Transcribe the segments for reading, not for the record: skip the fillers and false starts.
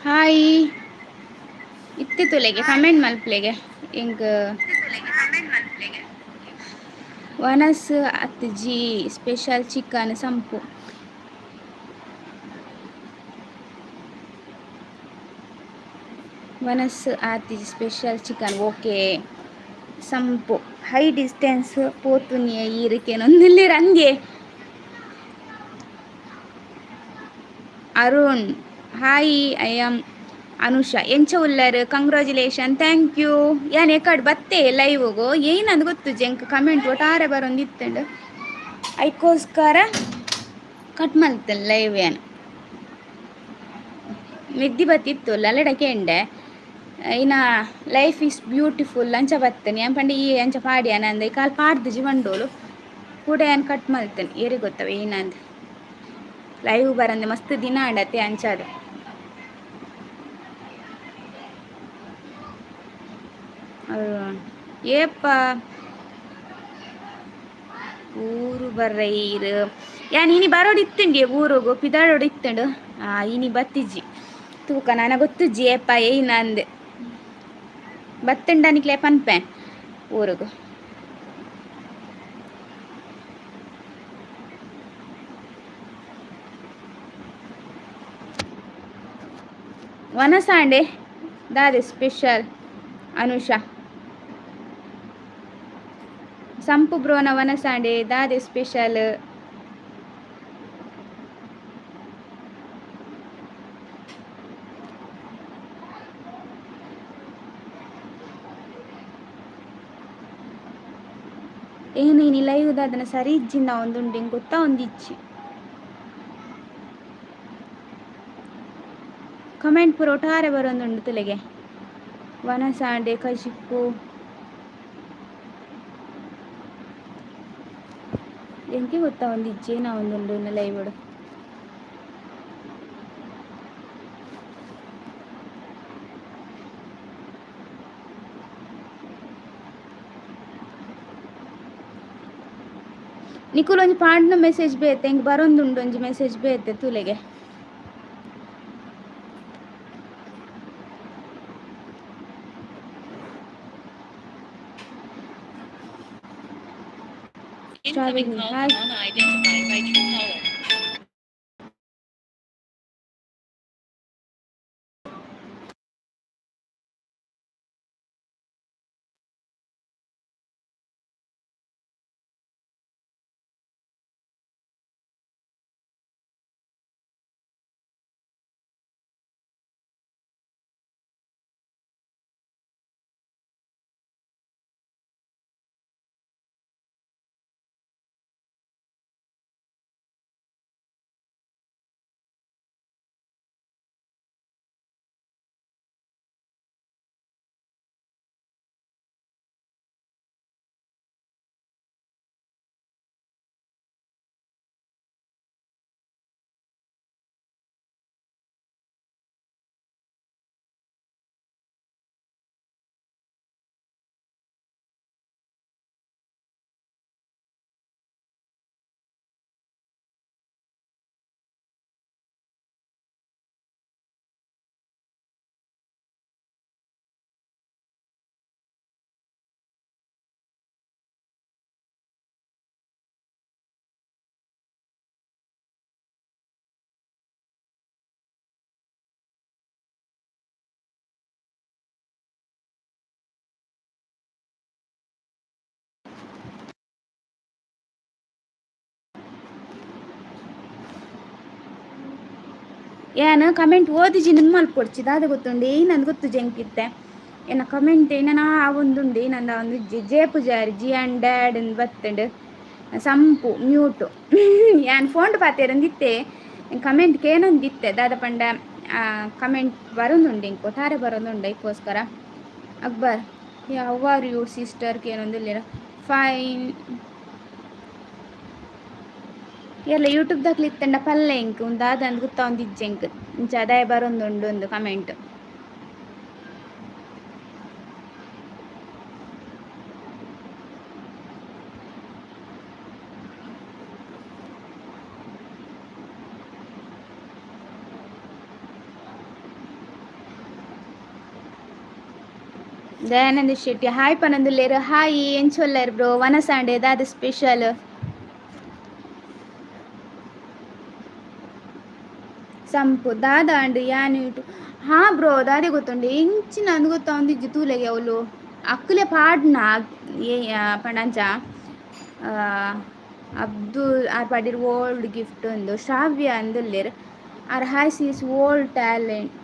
Hi. ಇತ್ತೆ ತುಲೆಗೆ comment ಮಲ್ಪಲೆಗೆ ಎಂಕ್ ವನಸ್ ಅತ್ಜಿ ಸ್ಪೆಷಲ್ ಚಿಕನ್ ಸಂಪು. ವನಸ್ ಆತಿಜಿ ಸ್ಪೆಷಲ್ ಚಿಕನ್ ಓಕೆ ಸಂಪು. ಹೈ ಡಿಸ್ಟೆನ್ಸ್ ಪೋತುನಿಯ ಈರುಕೇನೊಂದಿಲ್ಲಿರ್ ಅಂದ್ಯೆ. Arun hi, I am Anusha. ಎಂಚ ಉಲ್ಲರ್? Congratulation, thank you. ಯಾನ್ ಎಕಡ್ ಬತ್ತೆ ಲೈವ್ಗು ಏನಂದ್ ಗೊತ್ತುಜ್ಜಿ ಎಂಕ್ ಕಮೆಂಟ್ ಒಟ್ಟಾರೆ ಬರೊಂದಿತ್ತುಂಡು, ಐಕೋಸ್ಕರ ಕಟ್ ಮಲ್ತಲ್ ಲೈವ್ ಯಾನ್. ಮೆಗ್ದಿ ಬತ್ತಿತ್ತು ಅಲ್ಲಡ ಕೇಂಡೆ ಇನ್ನ ಲೈಫ್ is beautiful ಅಂಚ ಬತ್ತನೆ. ಯಾನ್ ಪಂಡೆ ಈ ಅಂಚ ಪಾಡ್ಯಾನ ಅಂದ ಈ ಕಾಲ್ ಪಾಡ್ದಿಜಿ ಬಂಡೋಲು ಕೂಡ ಯಾನ್ ಕಟ್ ಮಲ್ತೇನೆ. ಏರಿಗೆ ಗೊತ್ತವೆ ಏನಂದ್. ಲೈವ್ ಬರಂದೆ ಮಸ್ತ್ ದಿನ ಆಂಡತೆ ಅಂಚಾದ. ಏಪ ಊರು ಬರ್ರೈರ್ ಯಾನ್ ಇನಿ ಬರೋಡಿತ್ತುಂಡಿ ಊರುಗು ಪಿದಾಡೋಡು ಇತ್ತುಂಡು. ಇನಿ ಬತ್ತಿಜ್ಜಿ ತೂಕ ನಾನ ಗೊತ್ತುಜ್ಜಿ ಏಪ ಏಯ್ನಂದ್ ಬತ್ತುಂಡ ನಿಕ್ಲೆ ಪನ್ಪೆ ಊರುಗು. ವನಸಾಂಡೆ ದಾದೆ ಸ್ಪೆಷಲ್ ಅನುಷಾ? ಸಂಪು ಬ್ರೋನ ವನಸಾಂಡೆ ದಾದೆ ಸ್ಪೆಷಲ್? ಏನು ಇನಿ ಲೈವ್ ದಾದನ ಸರಿ ಇಜ್ಜಿಂದ ಒಂದುಂಡು ಇಂಕ್ ಗೊತ್ತಾ ಒಂದಿಜ್ಜಿ. ಕಮೆಂಟ್ ಪೂರ ಒಟ್ಟಾರೆ ಬರೊಂದುಂಡು ತುಲೆಗೆ. ವನಸಾಂಡೆ ಕಜಿಪ್ಪು ಎಂಕೆ ಗೊತ್ತಾ ಒಂದಿಜ್ಜಿ ನಾ ಒಂದುಂಡು ಲೈವ್. ನಿಕುಲು ಒಂಜಿ ಪಾಂಡ್ನ ಮೆಸೇಜ್ ಬೇತೆ ಎಂಕ್ ಬರೊಂದುಂಡು ಒಂಜಿ ಮೆಸೇಜ್ ಬೇತೆ ತುಲೆಗೆ. Incoming call hi. from unidentified by Truecaller. ಯಾನ್ ಕಮೆಂಟ್ ಓದಿಜಿ ನಿನ್ ಮಲ್ಪೊಡ್ಚಿ ದಾದ ಗೊತ್ತುಂಡು ಏನಂದ್ ಗೊತ್ತು ಜಂಕಿತ್ತೆ ಎನ್ನ ಕಮೆಂಟ್ ಏನ ಆವೊಂದುಂಡು ಏನಂದ ಒಂದು J Pujari G and dad ಬತ್ತುಂಡು ಸಂಪು ಮ್ಯೂಟು. ಯಾನ್ ಫೋನ್ ಪಾತೆರೊಂದಿತ್ತೆ ಕಮೆಂಟ್ ಕೇನೊಂದಿತ್ತೆ ದಾದ ಪಂಡ ಕಮೆಂಟ್ ಬರೊಂದುಂಡು ಇಂಕ್ ಒಟ್ಟಾರೆ ಬರೊಂದುಂಡು ಐಕೋಸ್ಕರ. Akbar how are you sister ಕೇನೊಂದುಲ್ಲೆರ್ fine. ಎಲ್ಲ ಯೂಟ್ಯೂಬ್ ದಾಕ್ಲು ಪಲ್ಲೆ ಇಂಕ್ ಉಂದು ದಾದ ಅಂದ್ ಗೊತ್ತಾ ಒಂದಿಜ್ಜಿ ಎಂಕ್ ಇಂಚ ದಾಯೆ ಬರೊಂದುಂಡು ಒಂದು ಕಮೆಂಟ್. ದಯಾನಂದ ಶೆಟ್ಟಿ ಹಾಯ್ ಪನಂದುಲ್ಲೇರು. ಹಾಯ್, ಎಂಚೊಲ್ಲಾರ್ ಬ್ರೋ? ವನಸಾಂಡೆ ದಾದ ಸ್ಪೆಷಲ್? ಸಂಪು ದಾದ ಅಂಡ್ ಯಾನ್ ಹಾ ಬ್ರೋ, ದಾದೆ ಗೊತ್ತುಂಡು ಎಂಚಿನ ಅಂದ್ ಗೊತ್ತಾ ಒಂದಿಜ್ಜಿ ತೂಲೆಗೆ ಅವಳು ಅಕ್ಕಲೆ ಪಾಡ್ನ ಏ ಪಂಡ ಅಬ್ದುಲ್ ಆರ್ ಪಾಡಿರ್ ಓಲ್ಡ್ ಗಿಫ್ಟ್ ಒಂದು ಶ್ರಾವ್ಯ ಅಂದುಲ್ಲೇರ್ ಆರ್ ಹಾಯ್ ಸೀಸ್ ಓಲ್ಡ್ ಟ್ಯಾಲೆಂಟ್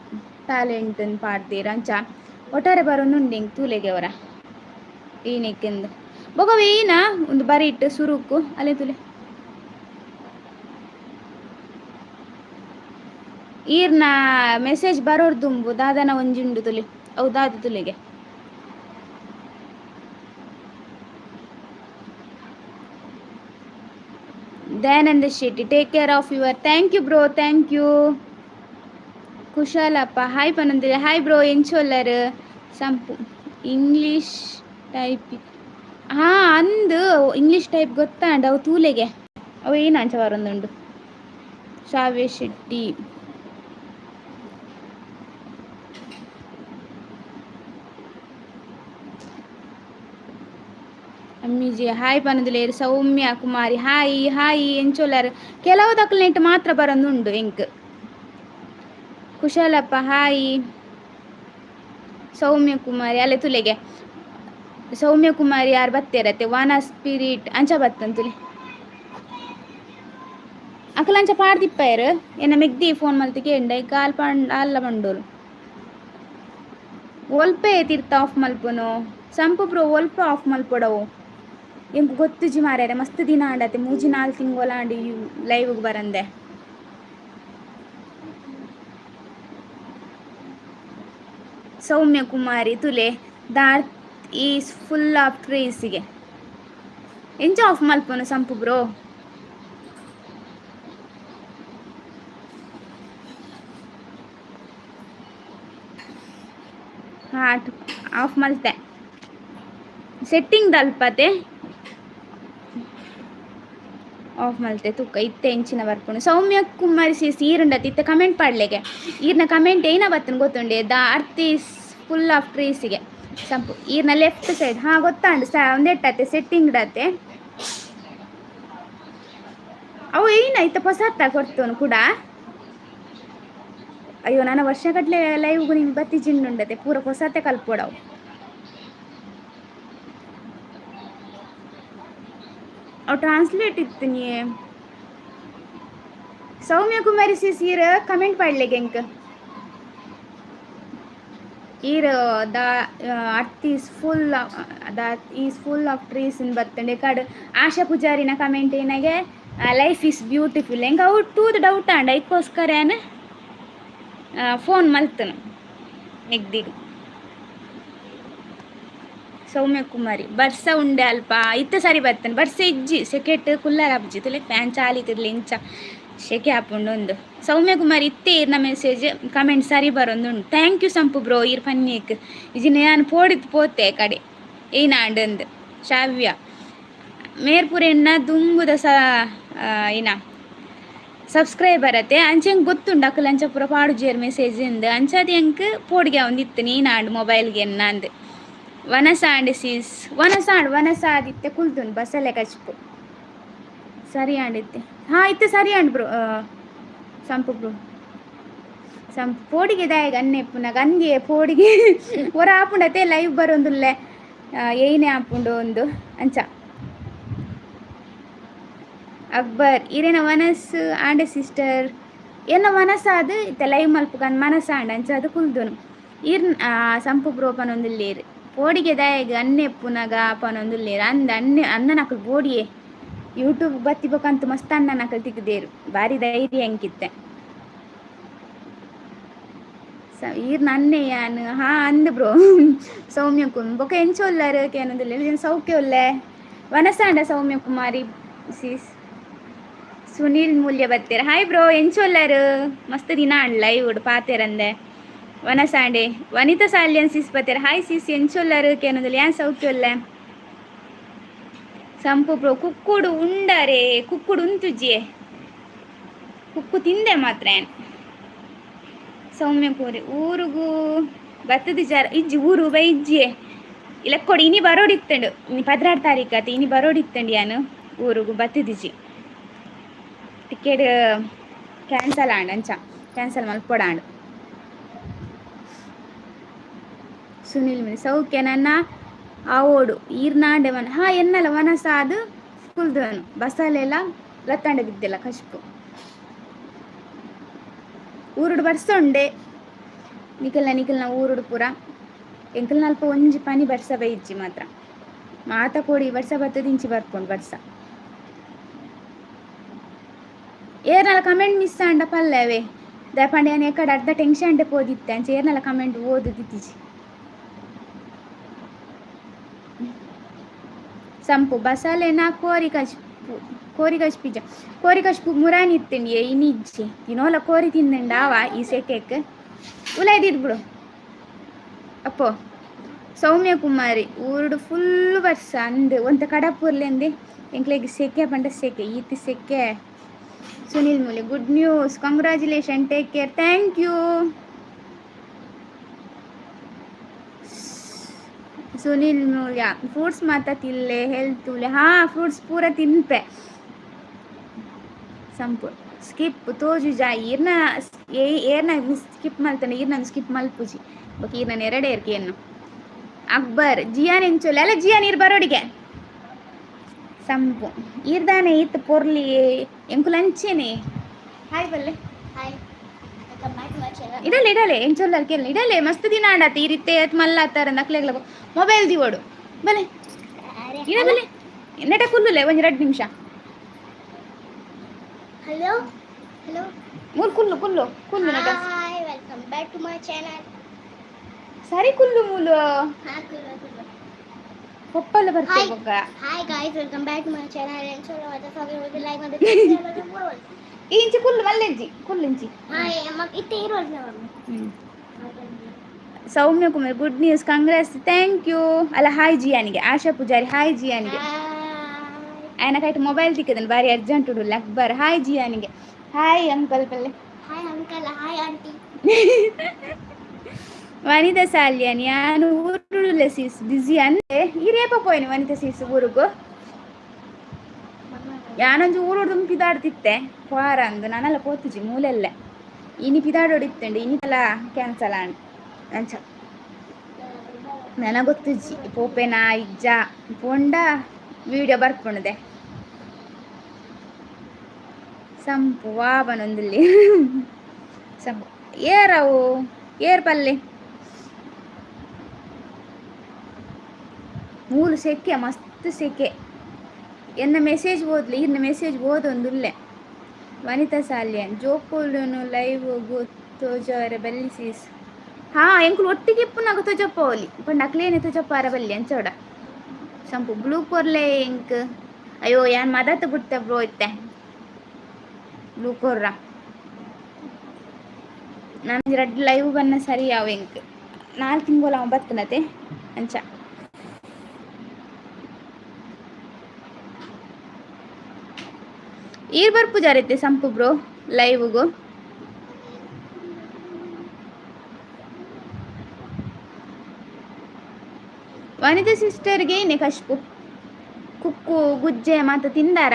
ಟ್ಯಾಲೆಂಟ್ ಅಂದ್ ಪಾಡ್ದೀರ್. ಅಂಚ ಒಟ್ಟಾರೆ ಬರೋನುಂಡು ಇಂಕ್ ತೂಲೆಗೆ ಅವರ ಈನೆಕ್ಕೆಂದು ಬೊಕ ಈನ ಒಂದು ಬರಿಟ್ ಸುರುಕು ಅಲೆ ತುಲೆ ಈರ್ನ ಮೆಸೇಜ್ ಬರೋರ್ ದುಂಬು ದಾದನ ಒಂಜಿಂಡು ತುಲೆ ಅವು ದಾದ ತುಲೆಗೆ. Dayananda Shetty take care of your, thank you bro, thank you. Kushalappa hi ಪನಂದಿಲ್ಲ. Hi bro, ಎಂಚೊಲ್ಲರ್? ಸಂಪು ಇಂಗ್ಲೀಷ್ ಟೈಪ್ ಹಾ ಅಂದು ಇಂಗ್ಲೀಷ್ ಟೈಪ್ ಗೊತ್ತಾಂಡ ಅವು ತೂಲೆಗೆ ಅವು ಏನು ಅಂಚ ಬರೊಂದುಂಡು. ಶ್ರಾವ್ಯ ಶೆಟ್ಟಿ ಅಮ್ಮಿಜಿ ಹಾಯ್ ಪನಂದುಲೇರ್. ಸೌಮ್ಯ ಕುಮಾರಿ ಹಾಯ್ ಹಾಯ್, ಎಂಚೊಲ್ಲರ್? ಕೆಲವು ದಕ್ಕಲ್ನೆಟ್ ಮಾತ್ರ ಬರೊಂದುಂಡು ಎಂಕ್. ಕುಶಾಲಪ್ಪ ಹಾಯ್. ಸೌಮ್ಯ ಕುಮಾರಿ ಅಲೆ ತುಲೆಗೆ ಸೌಮ್ಯ ಕುಮಾರಿ ಯಾರು ಬತ್ತೇರತ್ತೆ ವಾನ ಸ್ಪಿರಿಟ್ ಅಂಚ ಬತ್ತಂತುಲೆ ಅಕಲ್ ಅಂಚ ಪಾಡ್ದಿಪ್ಪಾಯರ್ ಎನ್ನ ಮೆಗ್ದಿ ಫೋನ್ ಮಲ್ತಿಗೆ ಎಂಡ ಕಾಲ್ ಪಾಂಡ್ ಅಲ್ಲ ಬಂಡೋಲು ಒಲ್ಪೆ ತೀರ್ಥ ಆಫ್ ಮಲ್ಪುನು ಸಂಪು ಬ್ರೋ, ಒಲ್ಪ ಆಫ್ ಮಲ್ಪೊಡವು ಎಂಕ್ ಗೊತ್ತುಜಿ ಮಾರ್ಯಾರೆ. ಮಸ್ತ್ ದಿನ ಆಂಡತೆ, ಮೂಜಿ ನಾಲ್ ತಿಂಗೊಲ ಆಂಡ್ ಲೈವ್ಗೆ ಬರಂದೆ. ಸೌಮ್ಯ ಕುಮಾರಿ ತುಲೆ the earth is full of ಟ್ರೀಸಿಗೆ ಎಂಚ ಆಫ್ ಮಲ್ಪುನು ಸಂಪು ಬ್ರೋ? ಹಾಂ, ಆಫ್ ಮಲ್ತೆ ಸೆಟ್ಟಿಂಗ್ ದಲ್ಪತೆ ಆಫ್ ಮಲ್ತೆ ತುಕ್ಕ ಇತ್ತೆ ಎಂಚಿನ ಬರ್ಪುಂಡು. ಸೌಮ್ಯ ಕುಮಾರಿ ಸಿ ಈರುಂಡತಿ ಇತ್ತೆ ಕಮೆಂಟ್ ಪಾಡ್ಲೆಗೆ ಈರ್ನ ಕಮೆಂಟ್ ಏನ ಬತ್ತನ್ ಗೊತ್ತುಂಡೆ. The earth is full of ಟ್ರೀಸಿಗೆ ಸಂಪು ಈರ್ನ ಲೆಫ್ಟ್ ಸೈಡ್ ಹಾಂ ಗೊತ್ತಾಂಡು ಸ ಒಂದೆಟ್ಟತೆ ಸೆಟ್ಟಿಂಗ್ ಡತೆ ಅವು ಏನ ಇತ್ತ ಹೊಸತ್ತ ಕೊಡ್ತೋನು ಕೂಡ. ಅಯ್ಯೋ, ನಾನು ವರ್ಷ ಕಟ್ಲೆ ಲೈವ್ಗು ನಿಮ್ಗೆ ಬತ್ತಿ ಜಿಂಡುಂಡತೆ ಪೂರ ಹೊಸತೆ ಕಲ್ಪೊಡವು. ಅವು ಟ್ರಾನ್ಸ್ಲೇಟ್ ಇತ್ತು ನೀ. ಸೌಮ್ಯ ಕುಮಾರಿ ಸಿಸ್ ಈರ್ ಕಮೆಂಟ್ ಪಾಡ್ಲೆಗೆ ಎಂಕ್ ಈರ್ the earth is full the is full of trees in ಬತ್ತಂಡೆ ಕಾಡು. ಆಶಾ ಪೂಜಾರಿನ ಕಮೆಂಟ್ ಏನಾಗೆ ಲೈಫ್ is beautiful. ಎಂಕ್ ಅವು ಟೂದ್ ಡೌಟ್ ಆಂಡ ಐಕ್ಕೋಸ್ಕರ ಏನ್ ಫೋನ್ ಮಲ್ತನು ಮೆಗ್ದಿಗ್. ಸೌಮ್ಯ ಕುಮಾರಿ ಬರ್ಸ ಉಂಡೆ ಅಲ್ಪ ಇತ್ತ ಸರಿ ಬರ್ತೇನೆ. ಬರ್ಸ ಇಜ್ಜಿ, ಸೆಕೆಟ್ ಕುಲ್ಲರ್ ಆಪುಜಿ ತುಲೆ ಫ್ಯಾನ್ ಚಾಲಿತಿರ್ಲಿ ಇಂಚ ಶೆಕೆ ಆಪುಂಡು ಒಂದು. ಸೌಮ್ಯ ಕುಮಾರಿ ಇತ್ತೆ ಈರ್ನ ಮೆಸೇಜ್ ಕಮೆಂಟ್ ಸರಿ ಬರೊಂದುಂಡು. Thank you ಸಂಪು ಬ್ರೋ ಈರ್ ಪನ್ನೇಕ್ ಇಜಿನ ಯಾನ್ ಪೋಡಿತ್ ಪೋತೆ ಕಡೆ ಏನಾಂಡಂದು. ಶ್ರಾವ್ಯ ಮೇರ್ಪುರೆಣ್ಣ ದುಂಬುದ ಸ ಏನ ಸಬ್ಸ್ಕ್ರೈಬರ್ ಅತ್ತೆ ಅಂಚೆ ಗೊತ್ತುಂಡು ಅಕಲ್ ಅಂಚ ಪೂರ ಪಾಡುಜೇರ್ ಮೆಸೇಜ್ ಇಂದ್ ಅಂಚಾದ ಎಂಕ್ ಪೋಡಿಗೆ ಒಂದಿತ್ತು ನೀನಾಂಡ್ ಮೊಬೈಲ್ಗೆ ಎನ್ನಾಂದ್. ವನಸಾಂಡ್ ಸೀಸ್ ವನಸಾಂಡ್ ವನಸಾದಿತ್ತೆ ಕುಲ್ದುನ್ ಬಸಲೆ ಕಚ್ಪು ಸರಿ ಆಂಡಿತ್ತೆ. ಹಾಂ ಇತ್ತೆ ಸರಿ ಆಂಡ್ ಬ್ರೋ. ಸಂಪು ಬ್ರೋ ಸಂಪು ಪೋಡಿಗೆ ದಾಯಗ ಅನ್ನೆ ಪುನಗ ಅಂದಿಯೇ ಪೋಡಿಗೆ ಒರ ಆಪುಂಡತೆ ಲೈವ್ ಬರೋಂದುಲ್ಲೆ ಏನೇ ಆಪುಂಡು ಒಂದು ಅಂಚ. ಅಕ್ಬರ್ ಇರೇನ ವನಸ್ ಆಂಡೆ ಸಿಸ್ಟರ್ ಎನ್ನ ಮನಸ್ಸಾದು ಇತ್ತೆ ಲೈವ್ ಮಲ್ಪುಗನ್ ಮನಸ್ಸಾಂಡ್ ಅಂಚ ಅದು ಕುಲ್ದುನು ಇರ್ ಸಂಪು ಬ್ರೋ ಪನೊಂದುಲ್ಲೇರು ಪೋಡಿಗೆ ದಾಯಗ್ ಅನ್ನೆ ಪುನಗ ಪನೊಂದುಲ್ಲೇರು ಅಂದ ಅನ್ನೆ ಅಣ್ಣನಕುಲು ಬೋಡಿಯೇ ಯೂಟ್ಯೂಬ್ ಬತ್ತಿ ಬೊಕಂತು ಮಸ್ತ್ ಅಣ್ಣನಕುಲು ತಿಕ್ಕುದೇರು ಬಾರಿ ಧೈರ್ಯ ಅಂಕಿತ್ತೆ ಸ ಈರ್ ನನ್ನೆ ಯಾನ್ ಹಾ ಅಂದ್ ಬ್ರೋ. ಸೌಮ್ಯ ಕುಮ್ ಬೊಕ ಎಂಚ ಉಲ್ಲರ್ ಕೇನೊಂದುಲ್ಲೆರ್ ಸೌಖ್ಯ ಉಲ್ಲೆ ವನಸಾಂಡ ಸೌಮ್ಯ ಕುಮಾರಿ ಸೀಸ್. ಸುನೀಲ್ ಮೂಲ್ಯ ಬತ್ತೆರ್ ಹಾಯ್ ಬ್ರೋ, ಎಂಚ ಉಲ್ಲರ್? ಮಸ್ತ್ ದಿನ ಆಂಡ್ ಲೈವ್ ಪಾತೆರಂದೆ. ವನಸಾಂಡೆ ವನಿತಾ ಸಾಲ್ಯನ್ ಸಿಸ್ ಬತ್ತೆರ್ ಹಾಯ್ ಸಿಸ್, ಎಂಚ ಉಲ್ಲರ್ ಕೇನೊಂದುಲ್ಲೆ ಯಾನ್ ಸೌಖ್ಯ ಉಲ್ಲೆ. ಸಂಪು ಬ್ರೋ ಕುಕ್ಕುಡು ಉಂಡರೆ ಕುಕ್ಕುಡು ಉಂತುಜಿಯೆ ಕುಕ್ಕು ತಿಂದೆ ಮಾತ್ರ ಏನ್. ಸೌಮ್ಯ ಕೋರಿ ಊರುಗು ಬತ್ತದ ಜರ ಇಜ್ಜಿ ಊರು ಬೈಜ್ಜಿಯೆ ಇಲೆಕ್ಕೊಡು ಇನಿ ಬರೋಡಿತ್ತಂಡು. ಇನಿ 16 ತಾರೀಕು ಆತ, ಇನಿ ಬರೋಡಿತ್ತಂಡು. ಯಾನು ಊರುಗು ಬತ್ತಿದಿಜಿ. ಟಿಕೆಟ್ ಕ್ಯಾನ್ಸಲ್ ಆಂಡ್, ಅಂಚ ಕ್ಯಾನ್ಸಲ್ ಮಲ್ಪೊಡಾಂಡ್. ಸುನಿಲ್ ಮಿನಿ ಸೌಖ್ಯ ನನ್ನ ಆವೋಡು ಈರ್ನಾಂಡೆ ಮನ. ಹಾ, ಎನ್ನಲ ವನಸಾದು ಕುಲ್ದನು ಬಸಲೆಲ್ಲ ಲತ್ತಾಂಡೆ ಬಿದ್ದೆಲ್ಲ ಕಶ್ಪು. ಊರುಡು ಬರ್ಸೊಂಡೆ ನಿಕಲ್ನ ನಿಕಲ್ನ ಊರುಡು ಪೂರ. ಎಂಕಲ್ನ ಅಲ್ಪ ಒಂಜಿ ಪನಿ ಬರ್ಸ ಬೈಜ್ಜಿ ಮಾತ್ರ. ಮಾತ ಕೋಡಿ ಬರ್ಸ ಬತ್ತದ, ಇಂಚಿ ಬರ್ಪುಂಡು ಬರ್ಸ. ಏರ್ನಲ ಕಮೆಂಟ್ ಮಿಸ್ ಆಂಡ ಪಲ್ಲವೇ ದಾಯೆ ಯಾನ್ ಎಕಡೆ ಅರ್ಧ ಟೆನ್ಷನ್ ಪೋದಿತ್ತೆ. ಅಂಚ ಏರ್ನಲ ಕಮೆಂಟ್ ಓದುದಿತ್ತಿಜಿ. ಸಂಪು ಬಸಲೆನ ಕೋರಿ ಕಜ್ಪು, ಕೋರಿ ಕಜ್ಪಿಜ, ಕೋರಿ ಕಜ್ಪು ಮುರಾನಿ ಇತ್ತಂಡಿ, ಇನಿ ಇಜ್ಜಿ. ದಿನೋಲ ಕೋರಿ ತಿಂದಂಡ ಅವ ಈ ಸೆಕೆಕ್ ಉಲಾಯ್ದಿದ್ ಬಿಡು ಅಪ್ಪೋ. ಸೌಮ್ಯ ಕುಮಾರಿ ಊರುಡು ಫುಲ್ ವರ್ಷ ಅಂದ್ ಒಂತ ಕಡಪುರ್ಲೆಂದೆ. ಎಂಕ್ಲೆಗ್ ಸೆಕೆ ಪಂಡ ಸೆಕೆ, ಈತ್ ಸೆಕೆ. ಸುನಿಲ್ ಮೂಲೆ good news, congratulation, take care, thank you. Sunil Mulya fruits ಮಾತ ತಿಲ್ಲೆ ಹೆಲ್ತ್ ಉಲೆ. ಹಾ, ಫ್ರೂಟ್ಸ್ ಪೂರ ತಿನ್ಪೆ. ಸಂಪು ಸ್ಕಿಪ್ ತೋಜುಜ ಈರ್ನ ಏರ್ನ ಸ್ಕಿಪ್ ಮಲ್ತನ. ಈರ್ನ ಸ್ಕಿಪ್ ಮಲ್ಪುಜಿ ಬೊಕ ಈರ್ನ ಎರಡೇ ಏರ್ಕೆ ಏನು. ಅಕ್ಬರ್ ಜಿಯಾನ್ ಎಂಚೊಲ್ಲೆ ಅಲ್ಲ ಜಿಯಾನ್ ಈರ್ ಬರೋಡಿಗೆ. ಸಂಪು ಈರ್ದಾನೆ ಈತ್ ಪೊರ್ಲಿ ಎಂಕುಲು ಅಂಚೆನೆ. ಹಾಯ್ ಬಲ್ಲೆ. Hi, welcome back to my channel. ಇಡಲೆ ಇಡಲೆ ಎಂಚೊಲ್ಲ ಕೇಳ ಇಡಲೆ. ಮಸ್ತ್ ದಿನ ಆಡಾತ ಈ ರೀತಿ ಆತ್ ಮಲ್ಲ ಆತಾರ ನಕ್ಲೆಗ್ಲ ಮೊಬೈಲ್ ದಿವೋಡು ಬಲೆ. ಇಡ ಬಲೆ ನೆಟ ಕುಲ್ಲುಲೆ ಒಂಜಿ 2 ನಿಮಿಷ. Hello, hello. ಮೂರು Kullu Kullu Kullu ನೆಟ. Hi, welcome back to my channel. ಸರಿ ಕುಲ್ಲು ಮೂಲು. ಹಾ, ಕುಲ್ಲು ಕುಲ್ಲು. ಪಪ್ಪಲ್ಲ ಬರ್ತೇವೆ Hi. ಬೊಕ್ಕ. Hi guys, welcome back to my channel. And so what the like on the channel. ಇಂಚಿ ಕುಲ್ಲು ಮಲ್ಲೆಜ್ಜಿ ಕುಲ್ಲುಂಚಿ. Hi, ಅಮ್ಮ ಇತ್ತೆ ಇರೋದು ಹ್ಮ್. Soumya Kumar good news, congrats, thank you. ಅಲ್ಲ ಹಾಯ್ ಜಿಯಾನಿಗೆ. ಆಶಾ ಪೂಜಾರಿ ಹಾಯ್ ಜಿಯಾನಿಗೆ. ಆಯನ ಕೈಟ್ ಮೊಬೈಲ್ ತಿಕ್ಕದನ್ ಬಾರಿ ಅರ್ಜೆಂಟ್ ಉಡುಲ್ಲ. ಅಕ್ಬರ್ ಹಾಯ್ ಜಿಯಾನಿಗೆ. ಹಾಯ್ ಅಂಕಲ್ ಪಲ್ಲೆ. Hi uncle, hi aunty. Vanitha Salian ಯಾನು ಊರುಡುಲ್ಲ ಸೀಸ್, ಬ್ಯುಸಿ ಅಂದೆ. ಈ ರೇಪ ಪೋಯಿನಿ ವನಿತಾ ಸೀಸ್ ಊರುಗು. ಯಾನೊಂಜಿ ಊರುಡು ಪಿದಾಡ್ತಿತ್ತೆ ಪೋರ ಅಂದು ನಾನೆಲ್ಲ ಪೋತುಜಿ ಮೂಲೆಲ್ಲ. ಇನಿ ಪಿದಾಡೋಡಿತ್ತಂಡು, ಇನಿತೆಲ್ಲ ಕ್ಯಾನ್ಸಲ್ ಆಂಡ್. ಅಂಚ ನನಗೆ ಗೊತ್ತುಜ್ಜಿ ಪೋಪೆನಾ ಇಜ್ಜ. ಪೋಂಡ ವಿಡಿಯೋ ಬರ್ಪುಂಡುದೆ. ಸಂಪು ವಾ ಬನೊಂದಿಲ್ಲಿ ಸಂಪು ಏರವು ಏರ್ ಪಲ್ಲೆ. ಮೂಲು ಸೆಕೆ, ಮಸ್ತ್ ಸೆಕೆ. ಎನ್ನ ಮೆಸೇಜ್ ಓದ್ಲಿ, ಇನ್ನ ಮೆಸೇಜ್ ಓದೊಂದುಲ್ಲೆ. ವನಿತಾ ಸಾಲ್ಯನ್ ಜೋಕುಲುನು ಲೈವ್ ತೋಜವರೆ ಬಲ್ಲಿ ಸೀಸ್. ಹಾ, ಎಂಕುಲು ಒಟ್ಟಿಗೆ ಇಪ್ಪುನಾಗ ತೋಜಪ್ಪ ಒಲಿ ಪಂಡ ಅಕ್ಲೇನೆ ತೋಜಪ್ಪ ಅರ ಬಲ್ಲಿ ಅಂಚೋಡ. ಸಂಪು ಬ್ಲೂ ಕೊರ್ಲೆ ಎಂಕ್. ಅಯ್ಯೋ, ಯಾನ್ ಮದತ್ ಬಿಡ್ತೆ ಬ್ರೋ. ಇತ್ತೆ ಬ್ಲೂ ಕೊರ್ರ ನಾನು ರಡ್ಡ್ ಲೈವ್ ಬನ್ನ ಸರಿ ಯಾವ ಎಂಕ್ 4 ತಿಂಗಳು ಅವ ಬತ್ತನತೆ ಅಂಚ. ಈರ್ ಬರ್ಪುಜಾರೈತೆ ಸಂಪು ಬ್ರೋ ಲೈವ್ಗು? ವನಿತಾ ಸಿಸ್ಟರ್ಗೆ ಏನೇ ಕಶ್ಪು ಕುಕ್ಕು ಗುಜ್ಜೆ ಮಾತ ತಿಂದಾರ?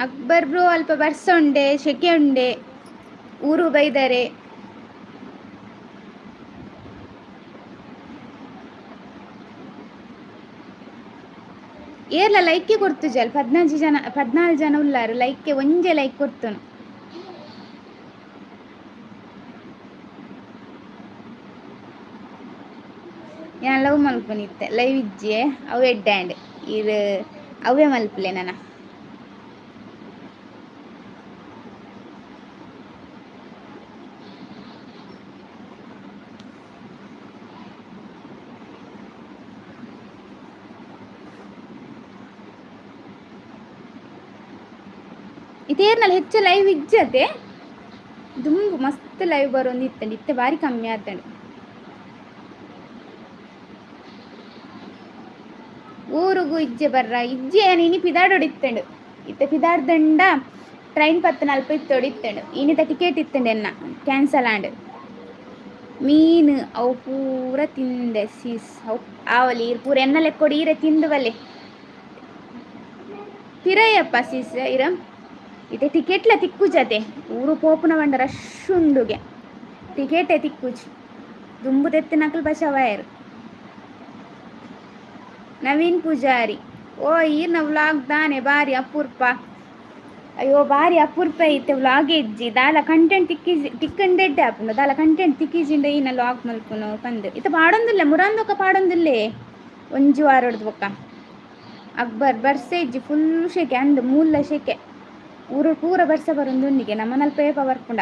ಅಕ್ಬರ್ ಬ್ರೋ ಅಲ್ಪ ಬರ್ಸ ಉಂಡೆ, ಶೆಕೆ ಉಂಡೆ, ಊರು ಬೈದರೆ. ಏರ್ಲ ಲೈಕ್ ಕೊಡ್ತು ಜಲ್. 14 ಜನ, 14 ಜನ ಉಲ್ಲಾರು. Like ಒಂಜೆ like ಕೊಡ್ತನು. ಯಾನ್ ಲವ್ ಮಲ್ಪುನಿತ್ತೆ ಲೈವ್ ಇಜ್ಜೆ ಅವು ಎಡ್ಡೆ ಆಂಡ್. ಇರ್ ಅವೇ ಮಲ್ಪುಲೆ ನನ. ಇತೇರ್ನಲ್ಲ ಹೆಚ್ಚು ಲೈವ್ ಇಜ್ಜತೆ. ದುಂಬು ಮಸ್ತ್ ಲೈವ್ ಬರೋಂದು ಇತ್ತಂಡು, ಇತ್ತೆ ಬಾರಿ ಕಮ್ಮಿ ಆತಂಡು. ಊರುಗು ಇಜ್ಜೆ ಬರ್ರ? ಇಜ್ಜೆ ಇನಿ ಪಿದಾಡೋಡಿತ್ತಂಡು. ಇತ್ತೆ ಪಿದಾರ್ದಂಡ ಟ್ರೈನ್ ಪತ್ತು ನಲ್ಪ ಇತ್ತೋಡು ಇತ್ತಂಡು ಇನಿತ ಟಿಕೆಟ್ ಇತ್ತಂಡು ಎನ್ನ ಕ್ಯಾನ್ಸಲ್ ಆಂಡ್. ಮೀನು ಅವು ಪೂರ ತಿಂದೆ ಸೀಸ್ ಅವು ಆವಲಿ ಈರ್ ಪೂರ ಎನ್ನ ಲೆಕ್ಕೊಡು ಈರೆ ತಿಂದು ಬಲ್ಲೆ ಪಿರಯಪ್ಪ ಸೀಸ್ ಇರ. ಇತ್ತೆ ಟಿಕೆಟ್ಲ ತಿಕ್ಕುಜತೆ, ಊರು ಪೋಪುನ ಬಂಡ ರಶ್ ಉಂಡುಗೆ, ಟಿಕೆಟೇ ತಿಕ್ಕುಜಿ. ದುಂಬು ತೆತ್ತಿನಕುಲು ಬಚಾವಾಯರು. ನವೀನ್ ಪೂಜಾರಿ, ಓ ಈರ್ನ ವ್ಲಾಗ್ ದಾನೆ ಬಾರಿ ಅಪೂರ್ಪ. ಅಯ್ಯೋ ಬಾರಿ ಅಪೂರ್ಪ ಐತೆ ವ್ಲಾಗ್ ಇಜ್ಜಿ, ದಾಲ ಕಂಟೆಂಟ್ ತಿಕ್ಕಿಜಿ, ತಿಕ್ಕಂಡೆಡ್ಡೆ ಆಪುಂಡು, ದಾಲ ಕಂಟೆಂಟ್ ತಿಕ್ಕಿಜಿಂಡ ಈನ ಲಾಗ್ ಮಲ್ಪುನು ಪಂದ್. ಇತ್ತೆ ಪಾಡೊಂದಿಲ್ಲ, ಮುರಾಂದೊಕ್ಕ ಪಾಡೊಂದಿಲ್ಲೇ ಒಂಜಿ ವಾರೊಡ್ದು ಬೊಕ್ಕ. ಅಕ್ಬರ್, ಬರ್ಸೆ ಇಜ್ಜಿ, ಫುಲ್ ಶೆಕೆ ಅಂದ್, ಮೂಲ ಶೆಕೆ, ಊರು ಪೂರ ಬರ್ಸ ಬರೊಂದುಂಡಿಗೆ, ನಮ್ಮನಲ್ಪ ಏಪ ಬರ್ಪುಂಡ.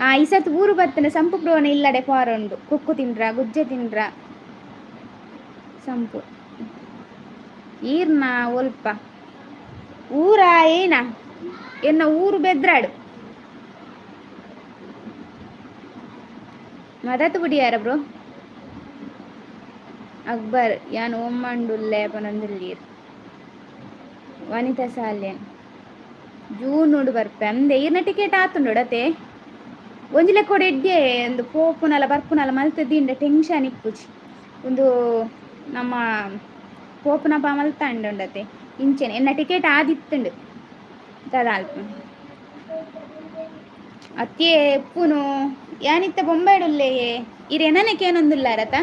ಆ ಈ ಸರ್ತಿ ಊರು ಬತ್ತನೆ ಸಂಪು ಬ್ರೋನ ಇಲ್ಲಡೆ ಪಾರುಂಡು, ಕುಕ್ಕು ತಿಂಡ್ರ ಗುಜ್ಜೆ ತಿಂಡ್ರ ಸಂಪು. ಈರ್ನ ಒಲ್ಪ ಊರ ಏನ ಎನ್ನ ಊರು ಬೆದ್ರಾಡು ಮದತ್ ಬುಡಿಯಾರ ಬ್ರೋ. ಅಕ್ಬರ್, ಯಾನ್ ಓಮ್ಮಂಡುಲ್ಲೆ ಪನೊಂದುಲ್ಲೀರ್. ವನಿತಾ ಸಾಲ್ಯನ್, ಜೂನ್ ನೋಡು ಬರ್ಪೆ ಅಂದೆ, ಈರ್ನ ಟಿಕೆಟ್ ಆತುಂಡು ಒಂಜಿ ಲೆಕ್ಕೊಡು ಎಡ್ಡೆ ಒಂದು ಪೋಪುನಲ ಬರ್ಪುನಲ ಮಲ್ತ್ ದಿಂಡ ಟೆನ್ಷನ್ ಇಪ್ಪುಜಿ. ಒಂದು ನಮ್ಮ ಪೋಪುನ ಮಲ್ತಾಂಡುಂಡತೆ ಇಂಚೆನೆ ಎನ್ನ ಟಿಕೆಟ್ ಆದಿತ್ತುಂಡು ದಾದ ಅತ್ಯೇ ಎಪ್ಪುನು ಯಾನಿತ್ತ ಬೊಂಬೈಡುಲ್ಲೆಯೇ ಇರ್ ಎನನೆ ಕೇನೊಂದುಲ್ಲಾರತ.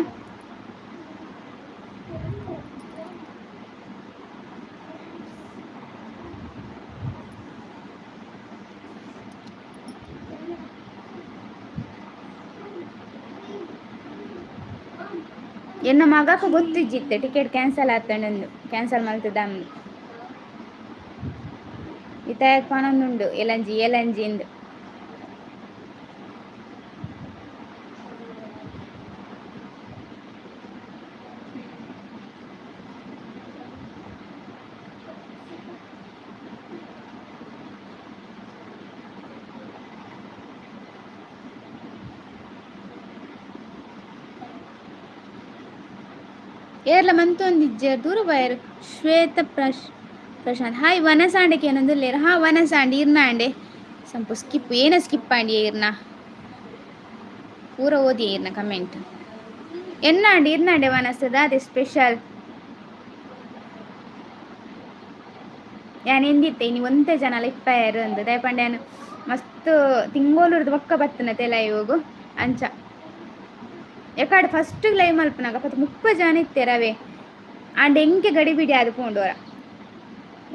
ಎನ್ನ ಮಗಕ್ಕ ಗೊತ್ತಿಜ್ಜಿತ್ತೆ ಟಿಕೆಟ್ ಕ್ಯಾನ್ಸಲ್ ಆತಂಡು, ಕ್ಯಾನ್ಸಲ್ ಮಲ್ತದ. ಇತ್ತ ಪನೊಂದುಂಡು ಎಲಂಜಿ ಎಲಂಜಿ ಇಂದು. ಏರ್ಲ ಮಂತೊಂದಿಜ್ಜೆರ್ ದೂರ ಬಯರ್. ಶ್ವೇತ ಪ್ರಶಾಂತ್ ಹಾಯ್. ವನಸಾಂಡೆ ಏನೊಂದುಲ್ಲೇರ್. ಹಾ ವನಸಾಂಡೆ ಇರ್ನಾಂಡೆ ಸಂಪು ಸ್ಕಿಪ್ ಏನ ಸ್ಕಿಪ್ ಆಂಡಿ ಇರ್ನ ಪೂರ ಓದಿ ಇರ್ನ ಕಮೆಂಟ್. ಎನ್ನಾಂಡೆ ಇರ್ನಾಂಡೆ ವನಸದ ಅದೇ ಸ್ಪೆಷಲ್. ಯಾನ್ ಎಂದಿತ್ತೆ ಇನಿ ಒಂತೆ ಜನಲ ಇಪ್ಪಯರು ಅಂದ್ ದಯಪಂಡ ಯಾನ್ ಮಸ್ತ್ ತಿಂಗೋಲುರ್ದು ಬೊಕ್ಕ ಬತ್ತನ ತೆಲಯೋಗು ಅಂಚ. ಎಕಾಡ್ ಫಸ್ಟ್ ಲೈವ್ ಮಲ್ಪುನಗ ಪತ್ 30 ಜನ ಇತ್ತೆರವೇ, ಆಂಡ ಎಂಕೆ ಗಡಿಬಿಡಿ ಆದ್ ಪೋಂಡೋರ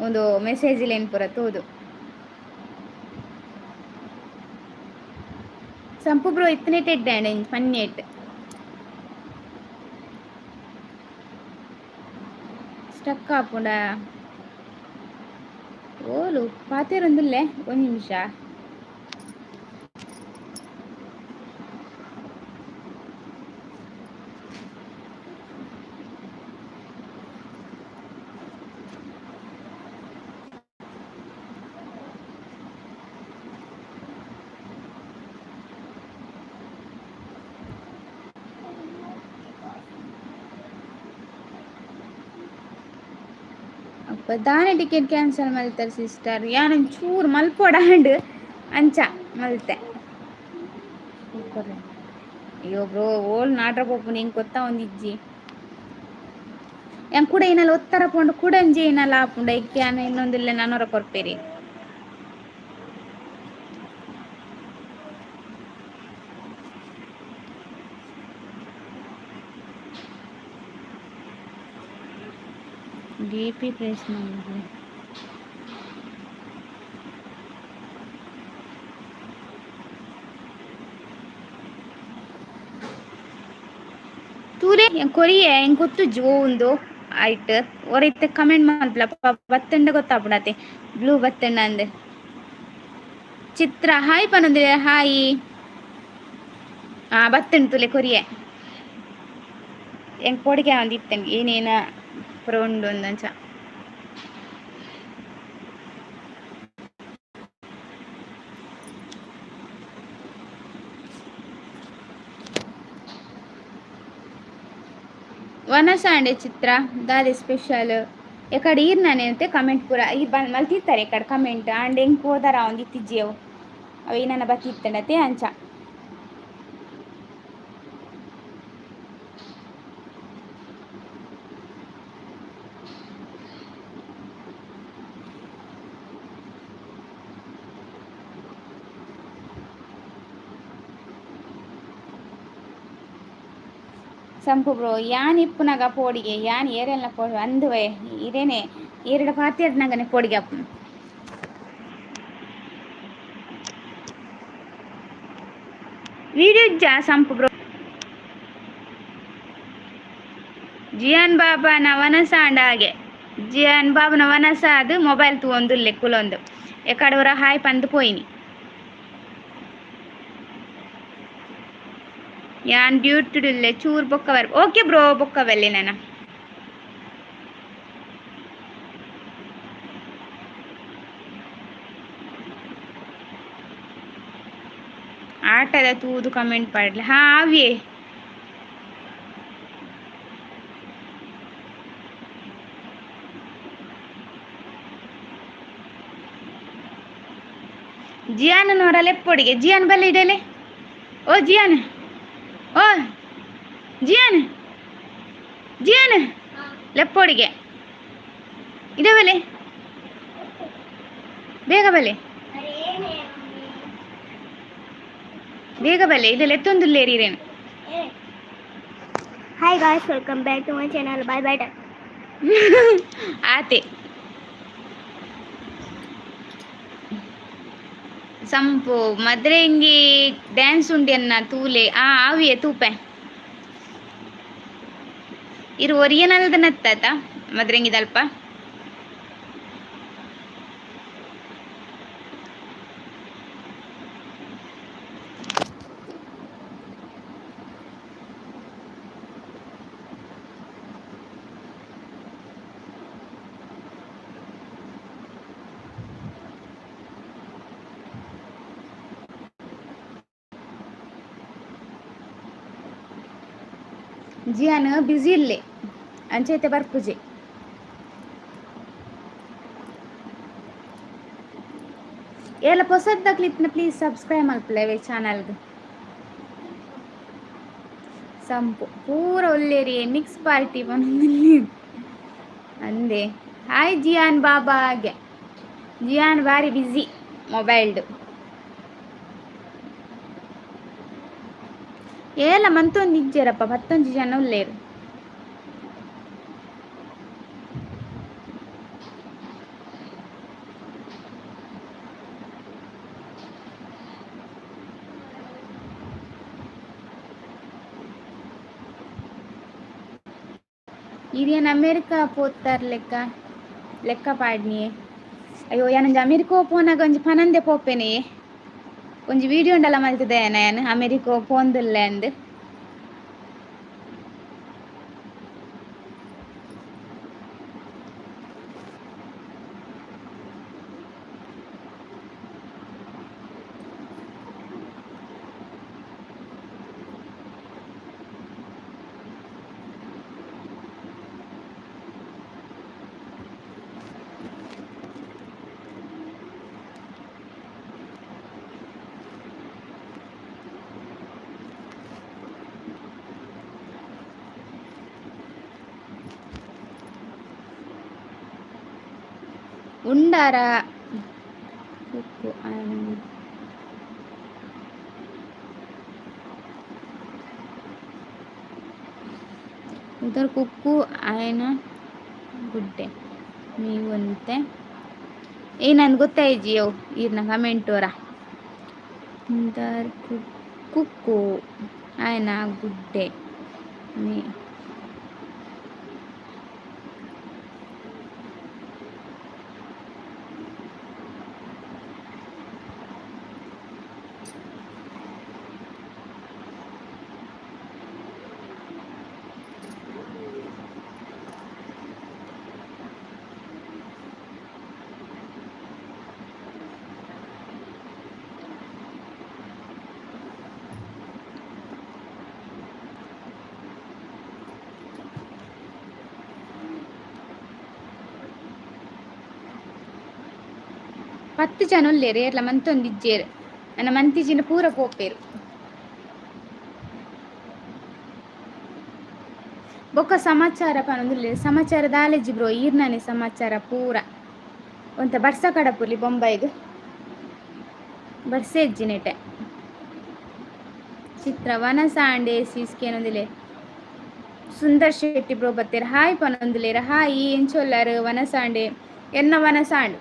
ಒಂದು ಮೆಸೇಜ್ ಲೇನ್ ಪೂರ ತೂದು. ಸಂಪು ಬ್ರೋ ಇತ್ತನೇ ಎಡ್ಡೆ ಪನ್ನೇಟ್ ಸ್ಟಕ್ ಆಪುಂಡ ಓಲು ಪಾತೆರೊಂದುಲ್ಲೆ ಒಂಜಿ ನಿಮಿಷ. ಅಪ್ಪ ದಾನೆ ಟಿಕೆಟ್ ಕ್ಯಾನ್ಸಲ್ ಮಲ್ತಾರೆ ಸಿಸ್ಟರ್, ಯಾನ್ ಚೂರು ಮಲ್ಪೊಡಾಂಡ್ ಅಂಚ ಮಲ್ತೆ. ಅಯ್ಯೋ ಬ್ರೋ ಓಲ್ ನಾಡ್ರ ಪೋಪುನ ಎಂಕ್ ಗೊತ್ತಾ ಒಂದಿಜ್ಜಿ. ಯಾನ್ ಕೂಡ ಏನಲ್ಲ ಒತ್ತರ ಪೋಂಡು ಕುಡಂಜಿ ಏನಲ್ಲ ಆಪುಂಡು ಐಕ್ ಯಾನ್ ಇನ್ನೊಂದಿಲ್ಲ ನನೊರ ಕೊರ್ಪೇರಿ. ಡಿ ಪಿ ಪ್ರೆಸ್ ಮಾಡಿದ್ರೆ ತೂಲೆ ಕೊರಿಯೆ ಎಂಕ್ ಗೊತ್ತುಜ್ಜಿ ಉಂದು ಆಯ್ಟ್ ಒರ ಇತ್ತೆ ಕಮೆಂಟ್ ಮಲ್ಪುಲ ಬತ್ತಂಡ ಗೊತ್ತಾಪುಂಡತೆ ಬ್ಲೂ ಬತ್ತಂಡ ಅಂದ್. ಚಿತ್ರ ಹಾಯ್ ಪನೊಂದು ಹಾಯ್. ಆ ಬತ್ತಂಡು ತುಲೆ ಕೊರಿಯೆ ಎಂಕ್ ಪೋಡಿಗೆ ಒಂದಿತ್ತಂಗೆ ಇತ್ತಂಗೆ ಏನೇನ ಪೂರ ಉಂಡು ಅಂಚ. ವನಸಾಂಡೆ ಚಿತ್ರ ದಾದೆ ಸ್ಪೆಷಲ್. ಎಕಡೆ ಈರ್ನಾನೇನಂತೆ ಕಮೆಂಟ್ ಪೂರ ಈ ಬಂದ್ ಮಲ್ತಿತ್ತಾರೆ ಎಕಡೆ ಕಮೆಂಟ್ ಆಂಡ್ ಎಂಕ್ ಓದಾರ ಒಂದು ಇತ್ತಿಜ್ಜೇವು ಅವು ಏನನ್ನ ಬತ್ತಿತ್ತಂಡತೆ ಅಂಚ. ಸಂಪು ಬ್ರೋ ಯಾನ್ ಇಪ್ಪುನಗ ಪೋಡಿಗೆ ಯಾನ್ ಏರೆಲ್ನ ಪೋಡು ಅಂದುವೆ ಇರೇನೆ ಏರೆಡ ಪಾತೆರ್ನಗನೆ ಪೋಡಿಗೆ ಅಪ್ಪು. ವಿಡಿಯೋ ಜಾ ಸಂಪು ಬ್ರೋ. ಜಿಯಾನ್ ಬಾಬಾನ ವನಸ ಅಂಡ ಹಾಗೆ ಜಿಯಾನ್ ಬಾಬನ ವನಸ ಅದು ಮೊಬೈಲ್ ತೂವೊಂದುಲ್ಲೆ ಕುಲೊಂದು ಎಕಡೆ ಒರ ಹಾಯ್ ಪಂದ್ ಪೋಯಿನಿ. ಯಾನ್ ಡ್ಯೂಟಿಡುಲ್ಲೆ ಚೂರು ಬೊಕ್ಕ ಬರ್ ಓಕೆ ಬ್ರೋ ಬೊಕ್ಕ ಬಲ್ಲೆ ನಾನ. ಆಟದ ತೂದು ಕಮೆಂಟ್ ಪಾಡ್ಲೆ ಹಾ ಆವ್ಯೆ. ಜಿಯಾನ್ ನೋರ ಲೆಪ್ಪೊಡಿಗೆ ಜಿಯಾನ್ ಬಲ್ಲೆ ಇಡಲೆ ಓ ಜಿಯಾನ್ ಓ ಜಿಯಾನ್ ಜಿಯಾನ್ ಲೆಪ್ಪೊಡಿಗೆ ಇಡೆ ಬಲೆ ಬೇಗ ಬಲೆ ಬೇಗ ಬಲೆ ಇದೆಲ್ಲ ಎತ್ತೊಂದುಲ್ಲೇರಿರೇನು. Hi guys, welcome back to my channel. Bye bye. ಆತೆ ಸಂಪು ಮದ್ರೆಂಗಿ ಡ್ಯಾನ್ಸ್ ಉಂಡಿ ಅನ್ನ ತೂಲೆ ಆ ಆವಿಯೆ ತೂಪೆ ಇರು ಒರಿಯನಲ್ದ ನತ್ತಾತ ಮದ್ರೆಂಗಿದಲ್ಪ. ಜಿಯಾನ್ ಬ್ಯುಸಿ ಇಲ್ಲೇ ಅಂಚೈತೆ ಬರ್ಪುಜೆ. ಏಲ ಪೊಸದ್ದಕ್ಲಿತ್ನ ಪ್ಲೀಸ್ ಸಬ್ಸ್ಕ್ರೈಬ್ ಮಲ್ಪುಲೆ ಚಾನಲ್ಗ್. ಸಂಪು ಪೂರ ಒಲ್ಲೇರಿ ಮಿಕ್ಸ್ ಪಾರ್ಟಿ ಪನೊಂದುಲ್ಲೆರ್ ಅಂದೆ. ಹಾಯ್ ಜಿಯಾನ್ ಬಾಬಾಗೆ ಜಿಯಾನ್ ಬಾರಿ ಬ್ಯುಸಿ ಮೊಬೈಲ್ಡ್. ಏಲ ಮಂತೊಂದು ಇಜ್ಜೆರಪ್ಪ ಪತ್ತೊಂಜಿ ಜನ ಉಲ್ಲೇರು. ಇರಿಯನ್ ಅಮೇರಿಕಾ ಪೋತಾರ್ ಲೆಕ್ಕ ಲೆಕ್ಕ ಪಾಡ್ನಿಯೆ. ಅಯ್ಯೋ ಯಾನೊಂಜಿ ಅಮೇರಿಕಾ ಪೋನಾಗ ಒಂಜಿ ಪನಂದೆ ಪೋಪೆನೆ ಒಂಜಿ ವೀಡಿಯೋ ಉಂಡಲ ಮಲ್ತಿದ್ದೇನೆ ಯಾನ್ ಅಮೇರಿಕಾ ಪೋಂದುಲ್ಲೆ ಅಂದ್. ಉಂಡಾರ ಉಪ್ಪು ಉದರ್ ಕುಕ್ಕು ಆಯನ ಗುಡ್ಡೆ ನೀವಂತೆ ಏ ನನ್ಗೆ ಗೊತ್ತಾಯ್ಜಿ ಅವು ಈರ್ನ ಕಮೆಂಟ್ ಓರ ಉದರ್ ಕುಕ್ಕು ಆಯನ ಗುಡ್ಡೆ ಮೀ. 10 ಜನ ಉಲ್ಲೇರು ಏರ್ಲ ಮಂತೊಂದಿಜ್ಜೇರು ನನ್ನ ಮಂತಿಜಿನ ಪೂರ ಪೋಪೇರು. ಬೊಕ್ಕ ಸಮಾಚಾರ ಪನೊಂದುಲ್ಲೆರ್ ಸಮಾಚಾರ ದಾಲೆಜಿ ಬ್ರೋ ಈರ್ನನೆ ಸಮಾಚಾರ ಪೂರ. ಒಂತೆ ಬರ್ಸ ಕಡಪುರ್ಲಿ ಬೊಂಬೈಗ್ ಬರ್ಸೆ ಇಜ್ಜಿ ನೆಟೆ. ಚಿತ್ರ ವನಸಾಂಡೆ ಸೀಸ್ಕೇನೊಂದಿಲೆ ಸುಂದರ್ ಶೆಟ್ಟಿ ಬ್ರೋ ಬತ್ತೇರ್ ಹಾಯ್ ಪನೊಂದುಲ್ಲೆರ್ ಹಾಯ್ ಎಂಚೊಲ್ಲಾರು ವನಸಾಂಡೆ ಎನ್ನ ವನಸಾಂಡ್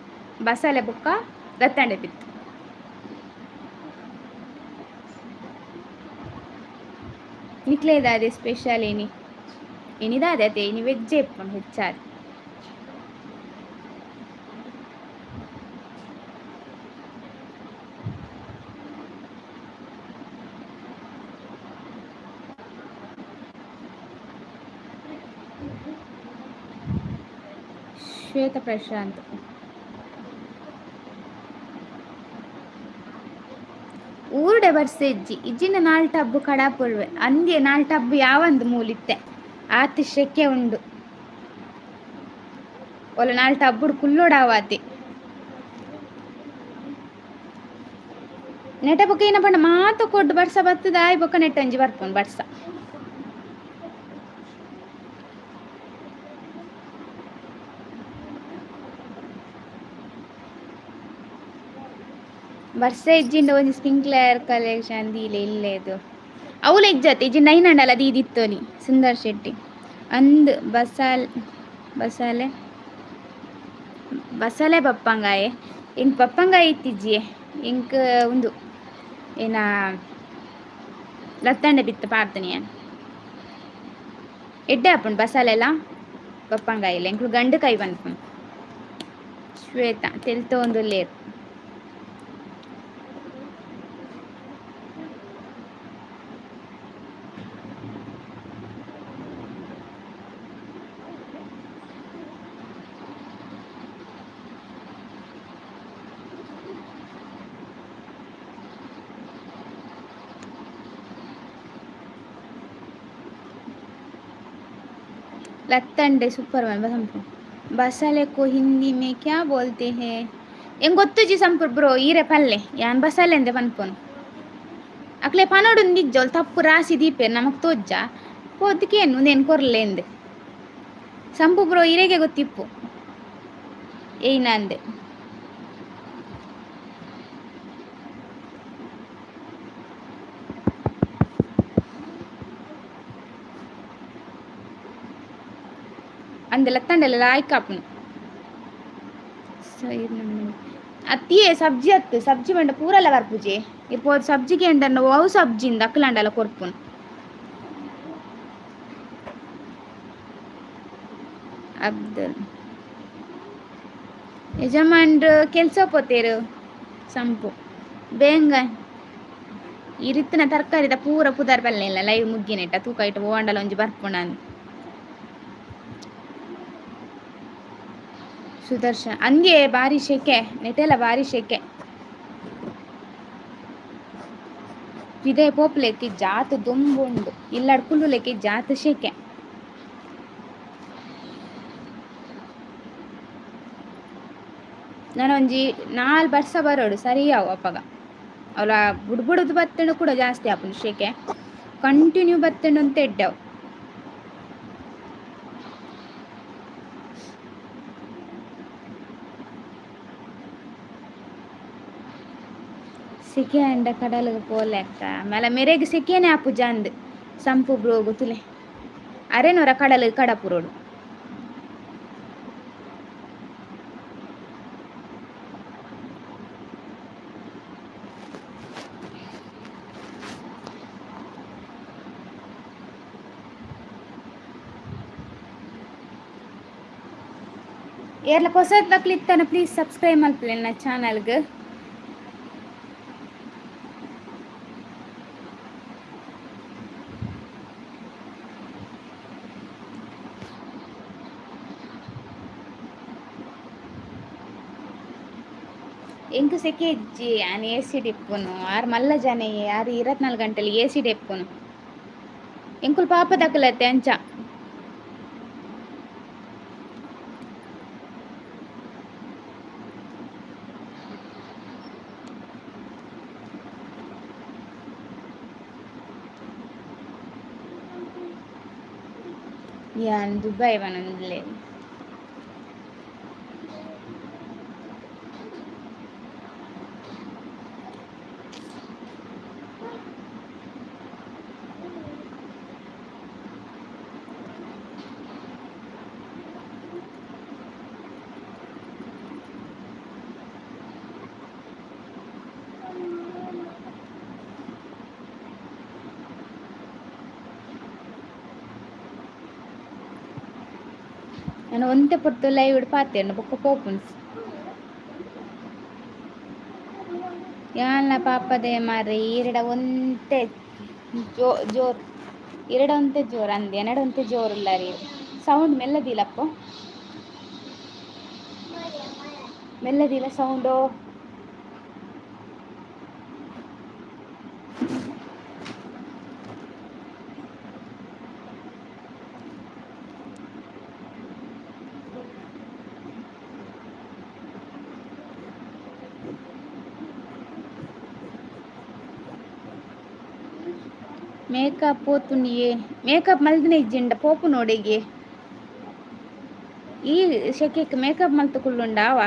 ಬಸಲೆ ಬೊಕ್ಕ ರತ್ತಂಡೆ ಬಿತ್ತು. ನಿಕ್ಲೆ ದಾದೆ ಸ್ಪೆಷಲ್ ಇನಿ ಇನಿ ದಾದೆ ಅತೆ ಇನಿ ವೆಜ್ ಇಪ್ಪುಂಡು ಹೆಚ್ಚಾದ್. ಶ್ವೇತ ಪ್ರಶಾಂತ್ ಊರುಡೆ ಬರ್ಸೆ ಇಜ್ಜಿ ಇಜ್ಜಿನ ನಾಲ್ ಟಬ್ಬು ಕಡಾಪುಲ್ವೆ ಅಂದ್ಯೆ ನಾಲ್ ಟಬ್ಬು ಯಾವಂದು ಮೂಲಿತ್ತೆ ಆತ್ ಶೆಕೆ ಉಂಡು ಒಲ ನಾಲ್ ಟಬ್ಬುಡು ಕುಲ್ಲೋಡಾವಾತಿ ನೆಟ ಬೊಕ್ಕ ಏನ ಪಂಡ ಮಾತ ಕೊಡ್ಡು ಬರ್ಸ ಬತ್ತದ ಆಯ್ ಬೊಕ್ಕ ನೆಟ್ಟಂಜಿ ಬರ್ಪುಂಡು ಬರ್ಸ. ಬರ್ಸ ಇಜ್ಜಿಂಡ ಒಂಜಿ ಸ್ಪ್ರಿಂಕ್ಲರ್ ಕಲೆಕ್ಷನ್ ದೀಲೆ ಇಲ್ಲೇದು ಅವುಲ ಇಜ್ಜತ್ ಇಜ್ಜಿ ನೈನಂಡಲ ದೀದಿತ್ತೋಲಿ ಸುಂದರ್ ಶೆಟ್ಟಿ ಅಂದ್ ಬಸಾಲ್ ಬಸಾಲೆ ಬಸಲೆ ಬಪ್ಪಂಗಾಯೆ ಎಂಕ್ ಬಪ್ಪಂಗಾಯಿ ಇತ್ತಿಜ್ಜಿಯೆ ಎಂಕ್ ಉಂದು ಏನ ಲತ್ತಂಡೆ ಬಿತ್ತ ಪಾಡ್ದನಿ ಯಾನ್ ಎಡ್ಡೆ ಆಪುಂಡು ಬಸಾಲೆಲ ಬಪ್ಪಂಗಾಯಿಲ ಎಂಕ್ಲು ಗಂಡು ಕೈ ಪನ್ಪುಂಡು. ಶ್ವೇತಾ ತೆಲ್ತೊಂದುಲ್ಲೆರ್. ಲತ್ತಂಡೆ ಸೂಪರ್ ಸಂಪು ಬಸಲೆ को हिंदी में क्या बोलते हैं ಎಂಗ್ ಗೊತ್ತುಜಿ ಸಂಪು ಬ್ರೋ ಈರೆ ಪಲ್ಲೆ ಯಾನ್ ಬಸಲೆ ಅಂದೆ ಪನ್ಪುನು ಅಕ್ಲೆ ಪನೊಡುಂದಿಜ್ಜೋಲ್ ತಪ್ಪು ರಾಸಿ ದೀಪೆರ್ ನಮಕ್ ತೋಜ್ಜ ಪೋದ್ಕೇನು ಉಂದೆನ್ ಕೊರ್ಲೆ ಸಂಪು ಬ್ರೋ ಇರೆಗೆ ಗೊತ್ತಿಪ್ಪು ಏಯ್ನಂದೆ. ಅಂದೆ ಲತ್ತಂಡೆಲ ಲಾಯ್ಕ್ ಆಪುಂಡು. ಅತ್ತಿಯೇ ಸಬ್ಜಿ ಅತ್ತು ಸಬ್ಜಿ ಪಂಡ ಪೂರಲ ಬರ್ಪುಜೆ ಇರ್ ಸಬ್ಜಿಗೆ ಎಂಡನ್ನ ಅವು ಸಬ್ಜಿಂದ ಅಕ್ಲಾಂಡಲ ಕೊರ್ಪುನು. ಅಬ್ದುಲ್ ಯಜಮಾನ್ರು ಕೆಲ್ಸ ಪೋತೇರು ಸಂಪು ಬೇಂಗ ಇರಿತ್ತಿನ ತರಕಾರಿದ ಪೂರ ಪುದರ್ ಬಲ್ಲೆ ಇಲ್ಲ ಲೈವ್ ಮುಗ್ಗಿನೆಟ್ಟ ತೂಕ ಇಟ್ಟು ಓಂಡಲ ಒಂಜಿ ಬರ್ಪುಂಡು ಸುದರ್ಶನ್ ಅಂದ್ಯೆ ಬಾರಿ ಶೆಕೆ ನೆಟೆಲ ಬಾರಿ ಶೆಕೆ ಪಿದೆ ಪೋಪುಲೆಕ್ಕಿ ಜಾತ್ ದುಂಬುಂಡು ಇಲ್ಲಡ್ ಕುಲ್ಲುಲೆಕ್ಕಿ ಜಾತ್ ಶೆಕೆ. ನನೊಂಜಿ ನಾಲ್ ಬರ್ಸ ಬರೋಡು ಸರಿಯಾವು ಅಪಗ ಅವಲ ಬುಡ್ ಬುಡುದು ಬತ್ತಂಡ ಕೂಡ ಜಾಸ್ತಿ ಆಪುಂಡು ಶೆಕೆ ಕಂಟಿನ್ಯೂ ಬತ್ತಂಡ ಅಂತ ಎಡ್ಡೆ ಸೆಕೆ ಅಂಡ ಕಡಲ್ಗ್ ಪೋಲೆ ಅಕ್ಕ ಮೇಲ ಮೆರೆಗ್ ಸೆಕೆನೆ ಆಪುಜ ಅಂದ್ ಸಂಪು ಬ್ರೋ ಗೊತ್ತುಲೆ ಅರೆನೊರ ಕಡಲ್ ಕಡಪುರೋಡು. ಏರ್ಲ ಪೊಸತ್ದಕ್ಲು ಇತ್ತನ ಪ್ಲೀಸ್ ಸಬ್ಸ್ಕ್ರೈಬ್ ಮಲ್ಪುಲೆ ಎನ್ನ ಚಾನಲ್ಗ್. ಎಂಕ್ ಸೆಕೆ ಇಜ್ಜಿ ಯಾನ್ ಎ ಸಿ ಡ್ ಆರ್ ಮಲ್ಲ ಜನ ಆರ್ 24 ಗಂಟೆಲ್ ಎ ಸಿ ಡ್ ಇಪ್ಪುನು ಎಂಕುಲು ಪಾಪದಕುಲತ್ತೆ ಅಂಚ. ಯಾನ್ ದುಬೈ ಪನೊಂದುಲ್ಲೆ. ನಾನು ಒಂತೆ ಪೊರ್ತು ಲೈವ್ ಪಾತೆರ್ನ ಬೊಕ್ಕ ಪೋಪುಂಡು. ಯಾನ್ಲ ಪಾಪದೆ ಮಾರ್ರೆ, ಈರೆಡ ಒಂತೆ ಜೋ ಜೋರ್, ಈರೆಡ ಒಂತೆ ಜೋರ್ ಅಂದ್, ಎನ್ನಡ ಒಂತೆ ಜೋರ್ ಉಲ್ಲಾರಿ. ಸೌಂಡ್ ಮೆಲ್ಲದಿಲ್ಲಪ್ಪೋ, ಮೆಲ್ಲದಿಲ್ಲ ಸೌಂಡು. ಮೇಕಪ್ ಪೋತುಂಡಿಯೇ, ಮೇಕಪ್ ಮಲ್ದಿನ ಇಜ್ಜಿಂಡ ಪೋಪು ನೋಡಿಗೆ. ಈ ಶೆಕೆಕ್ ಮೇಕಪ್ ಮಲ್ತು ಕುಲ್ಲುಂಡಾವ?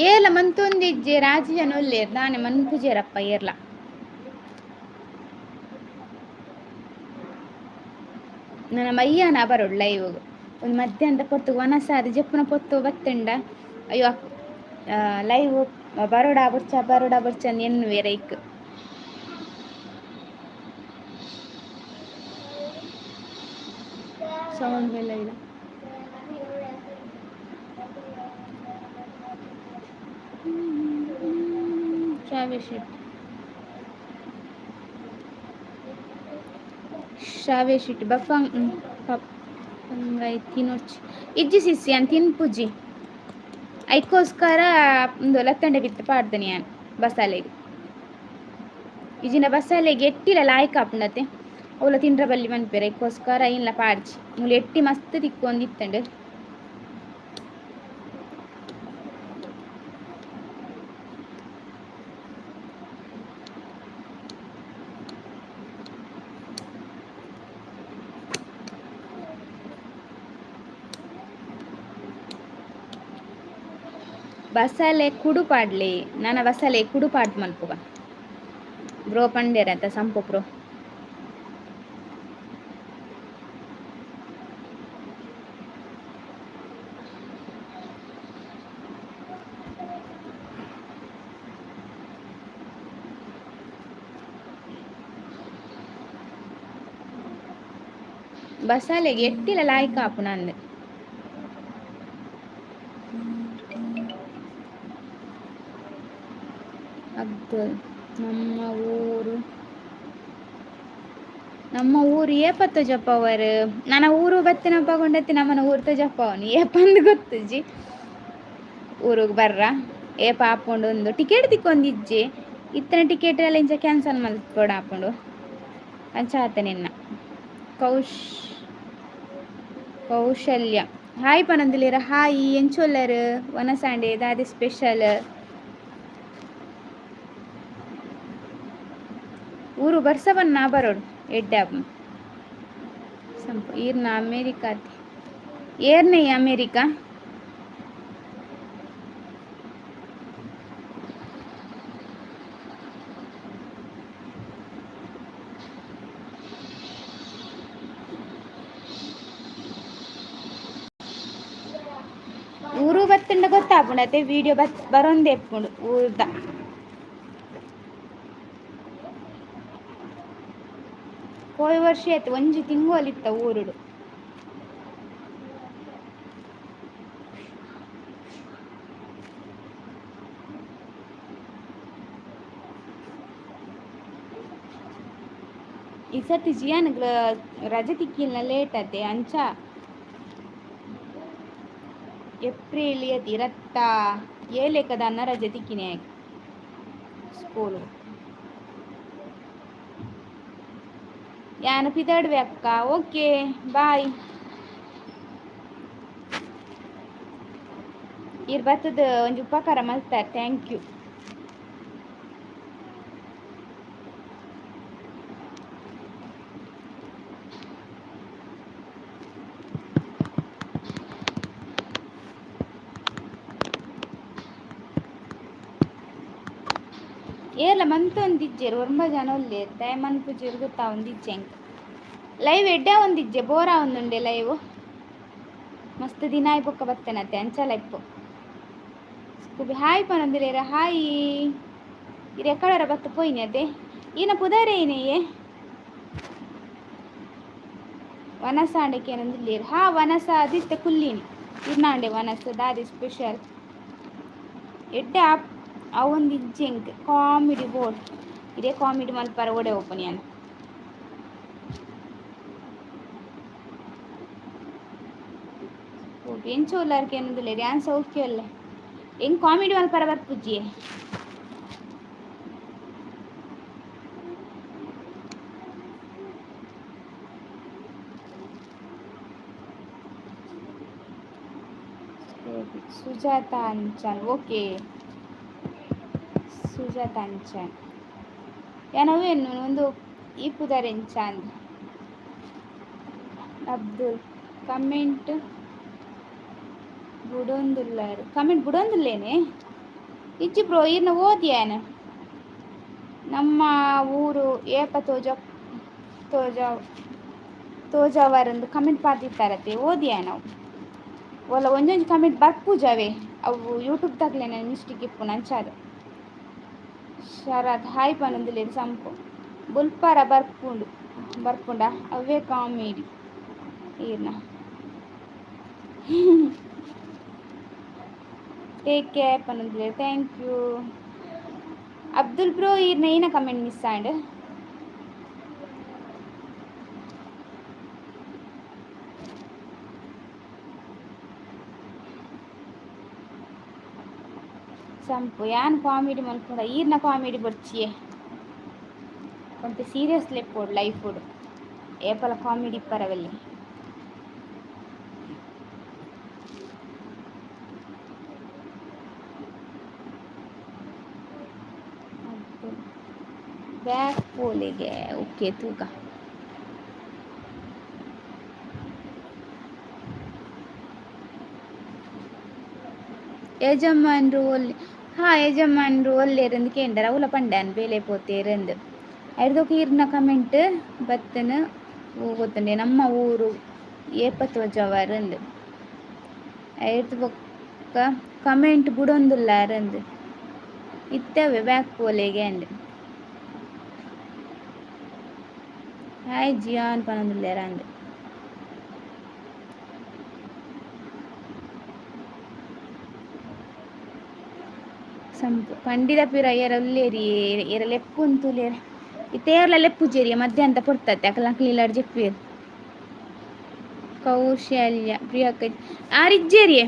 ಏಲ ಮಂತೊಂದಿಜ್ಜೆ, ರಾಜಿ ಜನ ಉಲ್ಲೇರ್ ದಾನೆ ಮನ್ಪುಜೆರಪ್ಪ ಏರ್ಲ. ನನ್ನ ಮಯ್ಯಾನ ಬರೋಡ್ಲ ಇವಾಗ ಒಂದು ಮಧ್ಯಾಹ್ನದ ಪೊತ್ತು ವನಸಾದ ಜಪ್ಪುನ ಪೊತ್ತು ಬತ್ತುಂಡ. ಅಯ್ಯೋ, ಲೈವ್ ಬರೋಡಾ ಬೊರ್ಚ ಬರೋಡಾ ಬೊರ್ಚ ಎನ್ನುವೆರ್ ಐಕ್. ಸೌಂಡ್ ಮೇಲೆ ಇಲ್ಲ. ಶ್ರಾವ್ಯ ಶೆಟ್ಟಿ, ಶ್ರಾವ್ಯ ಶೆಟ್ಟಿ ಬಫಂಗ್ ಪಪ್ಪಂಗಾಯಿ ತಿನ್ನೊಡ್ಚಿ ಇಜ್ಜಿ ಸಿಸ್ಸಿ ಅನ್ ತಿನ್ಪುಜಿ. ಐಕ್ಕೋಸ್ಕರ ಉಂದು ಲತ್ತಂಡೆ ಬಿತ್ತು ಪಾಡ್ದನಿ ಯಾನ್ ಬಸಾಲೆಗ್. ಇಜಿನ ಬಸಾಲೆಗ್ ಎಟ್ಟಿಲ ಲಾಯ್ಕ್ ಆಪುಂಡತೆ, ಅವ್ಲ ತಿಂಡ್ರ ಬಲ್ಲಿ ಮನ್ಪೆರ್, ಐಕ್ಕೋಸ್ಕರ ಐನ್ಲ ಪಾಡ್ಜಿ. ಮೂಲು ಎಟ್ಟಿ ಮಸ್ತ್ ತಿಕ್ಕೊಂದಿತ್ತಂಡ್. ಬಸಲೆ ಕುಡು ಪಾಡ್ಲೆ, ನನ ಬಸಲೆ ಕುಡು ಪಾಡ್ ಮಲ್ಪುಗ ಬ್ರೋ ಪಂಡೇರಂತ ಸಂಪು ಬ್ರೋ. ಬಸಲೆಗ್ ಎಟ್ಟಿಲ ಲಾಯ್ಕ್ ಆಪುನ ಅಂದ್. ಅಬ್ದುಲ್, ನಮ್ಮ ಊರು, ನಮ್ಮ ಊರು ಏಪತ್ತ ಜಪ್ಪವರು? ನನ್ನ ಊರು ಬತ್ತಿನ ಪಗೊಂಡತ್ತಿ ನಮ್ಮನ ಊರು ತೋಜಪ್ಪವನು ಏಪಂದು ಗೊತ್ತುಜಿ. ಊರಿಗೆ ಬರ್ರ ಏಪ ಆಪುಂಡು ಒಂದು ಟಿಕೆಟ್ ತಿಕ್ಕೊಂದಿಜ್ಜಿ. ಇತ್ತನ ಟಿಕೆಟ್ ಎಲ್ಲ ಇಂಚ ಕ್ಯಾನ್ಸಲ್ ಮಲ್ಪೊಡು ಆಪುಂಡು ಅಂಚ ಆತ ನಿನ್ನ. ಕೌಶ್ ಕೌಶಲ್ಯ ಹಾಯ್ ಪನೊಂದುಲ್ಲೆರ್. ಹಾಯ್, ಎಂಚೊಲ್ಲರ್? ವನಸಾಂಡೆ ದಾದೆ ಸ್ಪೆಷಲ್? ಊರು ಬರ್ಸ ಬನ್ನ ಬರೋಡು ಎಡ್ಡೆ ಆಪುಂಡು. ಸಂಪು ಈರ್ನ ಅಮೇರಿಕಾ ಏರ್ನ ಈ ಅಮೇರಿಕಾ? ಊರು ಬತ್ತುಂಡ ಗೊತ್ತಾಪುಂಡು ಅತ್ತೆ, ವಿಡಿಯೋ ಬತ್ ಬರೊಂದೇ ಇಪ್ಪುಂಡು ಊರ್ದ. ಪೋಯಿ ವರ್ಷ ಆಯ್ತು ಒಂಜಿ ತಿಂಗೊಲಿತ್ತ ಊರುಡು. ಈ ಸರ್ತಿ ಜಿಯಾನ್ ರಜೆ ತಿಕ್ಕಿಲ್ಲ, ಲೇಟ್ ಆತೆ ಅಂಚ. ಏಪ್ರಿಲ್ ಇರತ್ತ ಏಲೇಕದನ್ನ ರಜೆ ತಿಕ್ಕಿನಿ ಸ್ಕೂಲ್. ಯಾನ್ ಪಿದಾಡ್ವೆ ಅಕ್ಕ, ಓಕೆ ಬಾಯ್. ಈರ್ ಬತ್ತದ ಒಂಜಿ ಉಪಕಾರ ಮಲ್ತಾರೆ, thank you. ಏರ್ಲ ಮಂತೊಂದಿಜ್ಜೆರ್ ಒರ್ಂಬ ಜನ ಉಲ್ಲೆರ್, ದಾಯೆ ಮನ್ಪುಜೆರ್ ಗೊತ್ತಾವೊಂದಿಜ್ಜೆ ಎಂಕ್. ಲೈವ್ ಎಡ್ಡೆ ಒಂದಿಜ್ಜೆ, ಬೋರ್ ಆವೊಂದುಂಡೆ ಲೈವ್. ಮಸ್ತ್ ದಿನ ಆಯಿ ಬೊಕ್ಕ ಬತ್ತೇನತೆ, ಅಂಚಲ ಇಪ್ಪು. ಸ್ಕೂಬಿ ಹಾಯ್ ಪನೊಂದುಲ್ಲೆರ್, ಹಾಯ್. ಇರ್ ಎಕ್ಕಡರ ಬತ್ತು ಪೋಯಿನಿ ಅತೆ. ಈನ ಪುದರೇನೆಯೇ? ವನಸಾಂಡಕ್ಕೆ ಏನೊಂದುಲ್ಲೆರ್. ಹಾ ವನಸ ಅದಿತ್ತೆ ಕುಲ್ಲಿನಿ ಇರ್ನಾಂಡೆ ವನಸ ದಾದೆ ಸ್ಪೆಷಲ್ ಎಡ್ಡೆ ಆಪ್ ಅವೊಂದಿಜ್ಜೆ ಎಂಕ್. ಕಾಮಿಡಿ ಬೋರ್ಡ್ ಇದೇ ಕಾಮಿಡಿ ಮಲ್ಪರ ಓಡೆ ಓಪನ್ ಯಾನ್. ಎಂಚ ಉಲ್ಲರ್ಕೆ ಏನೊಂದುಲ್ಲೆರ್, ಯಾನ್ ಸೌಖ್ಯ ಉಲ್ಲೆ. ಎಂಕ್ ಕಾಮಿಡಿ ಮಲ್ಪರ ಬರ್ಪುಜ್ಜಿಯೇ. ಸುಜಾತ ಅಂಚನ್, ಓಕೆ ಸುಜಾತ ಅಂಚನ್. ಯಾನ್ ಅವೇನು ಒಂದು ಈ ಪುದರ್ ಎಂಚ ಅಂದ್. ಅಬ್ದುಲ್ ಕಮೆಂಟ್ ಬುಡೊಂದುಲ್ಲಾರ್, ಕಮೆಂಟ್ ಬುಡೊಂದುಲ್ಲೇನೆ? ಇಜ್ಜಿ ಬ್ರೋ, ಈರ್ನ ಓದಿಯಾನ. ನಮ್ಮ ಊರು ಏಪ ತೋಜ ತೋಜ ತೋಜಾವರಂದು ಕಮೆಂಟ್ ಪಾಡ್ದಿತ್ತಾರತೆ, ಓದಿಯಾ ನಾವು. ಒಲ್ಲ ಒಂಜೊಂಜಿ ಕಮೆಂಟ್ ಬರ್ಪುಜವೇ, ಅವು ಯೂಟ್ಯೂಬ್ ತಗ್ಲೇನೆ ಮಿಸ್ಟೇಕ್ ಇಪ್ಪುನ ಅಂಚಾದ್. ಶರತ್ ಹಾಯ್ ಪನೊಂದುಲ್ಲೆರ್, ಸಂಪು. ಬುಲ್ಪರ ಬರ್ಪುಂಡು ಬರ್ಪುಂಡ ಅವೇ ಕಾಮಿಡಿ ಈರ್ನ. ಟೇಕ್ ಕೇರ್ ಪನೊಂದುಲ್ಲೆರ್, thank you. Abdul bro, ಈರ್ನ ಏನ ಕಮೆಂಟ್ ಮಿಸ್ ಆಂಡ್? ಸಂಪು ಯಾನ್ ಕಾಮಿಡಿ ಮಲ್ಪುಂಡ, ಈರ್ನ ಕಾಮಿಡಿ ಬೊರ್ಚಿಯೇ. ಒಂತೆ ಸೀರಿಯಸ್ ಲೆಪ್ಪೊಡು ಲೈಫುಡು, ಏಪಲ ಕಾಮಿಡಿ ಇಪ್ಪರವಲ್ಲಿ. ಬ್ಯಾಕ್ ಪೋಲಿಗೆ ಓಕೆ ತೂಕ. ಯಜಮಾನ್ರು ಒಲ್ಲೆ? ಹಾ ಯಜಮಾನ್ರು ಒಲ್ಲೆರಂದು ಕೇಂಡರ, ಅವ್ಲ ಪಂಡ್ಯಾನ್ ಬೇಲೆ ಪೋತೇರಂದು. ಐರ್ದೊಕ ಈರ್ನ ಕಮೆಂಟ್ ಬತ್ತನ ಗೊತ್ತುಂಡೆ, ನಮ್ಮ ಊರು ಏಪ ತೋಜವರಂದು. ಐರ್ದ್ ಬೊಕ್ಕ ಕಮೆಂಟ್ ಬುಡೊಂದುಲ್ಲಾರಂದು. ಇತ್ತವೆ ಬ್ಯಾಕ್ ಪೋಲೆಗೆ ಅಂದ್. ಹಾಯ್ ಜಿಯಾನ್ ಪನೊಂದುಲ್ಲೆರ್ ಅಂದ್. ಸಂಪು ಖಂಡಿತ ಪಿರ ಏರ ಉಲ್ಲೇರಿ, ಏರ ಲೆಪ್ಪುಂತುಲ್ಲೆರ್. ಇತ್ತೆ ಏರ್ಲ ಲೆಪ್ಪುಜೆರಿಯ ಮಧ್ಯಾಹ್ನದ ಪೊರ್ತತ್ತೆ, ಅಕಲ್ ಅಕ್ಲ್ ಇಲ್ಲಡ್ ಜೆಪ್ಪುವೆರ್. ಕೌಶಲ್ಯ ಪ್ರಿಯಕ್ಕ ಆರಿಜ್ಜೇರಿಯೇ.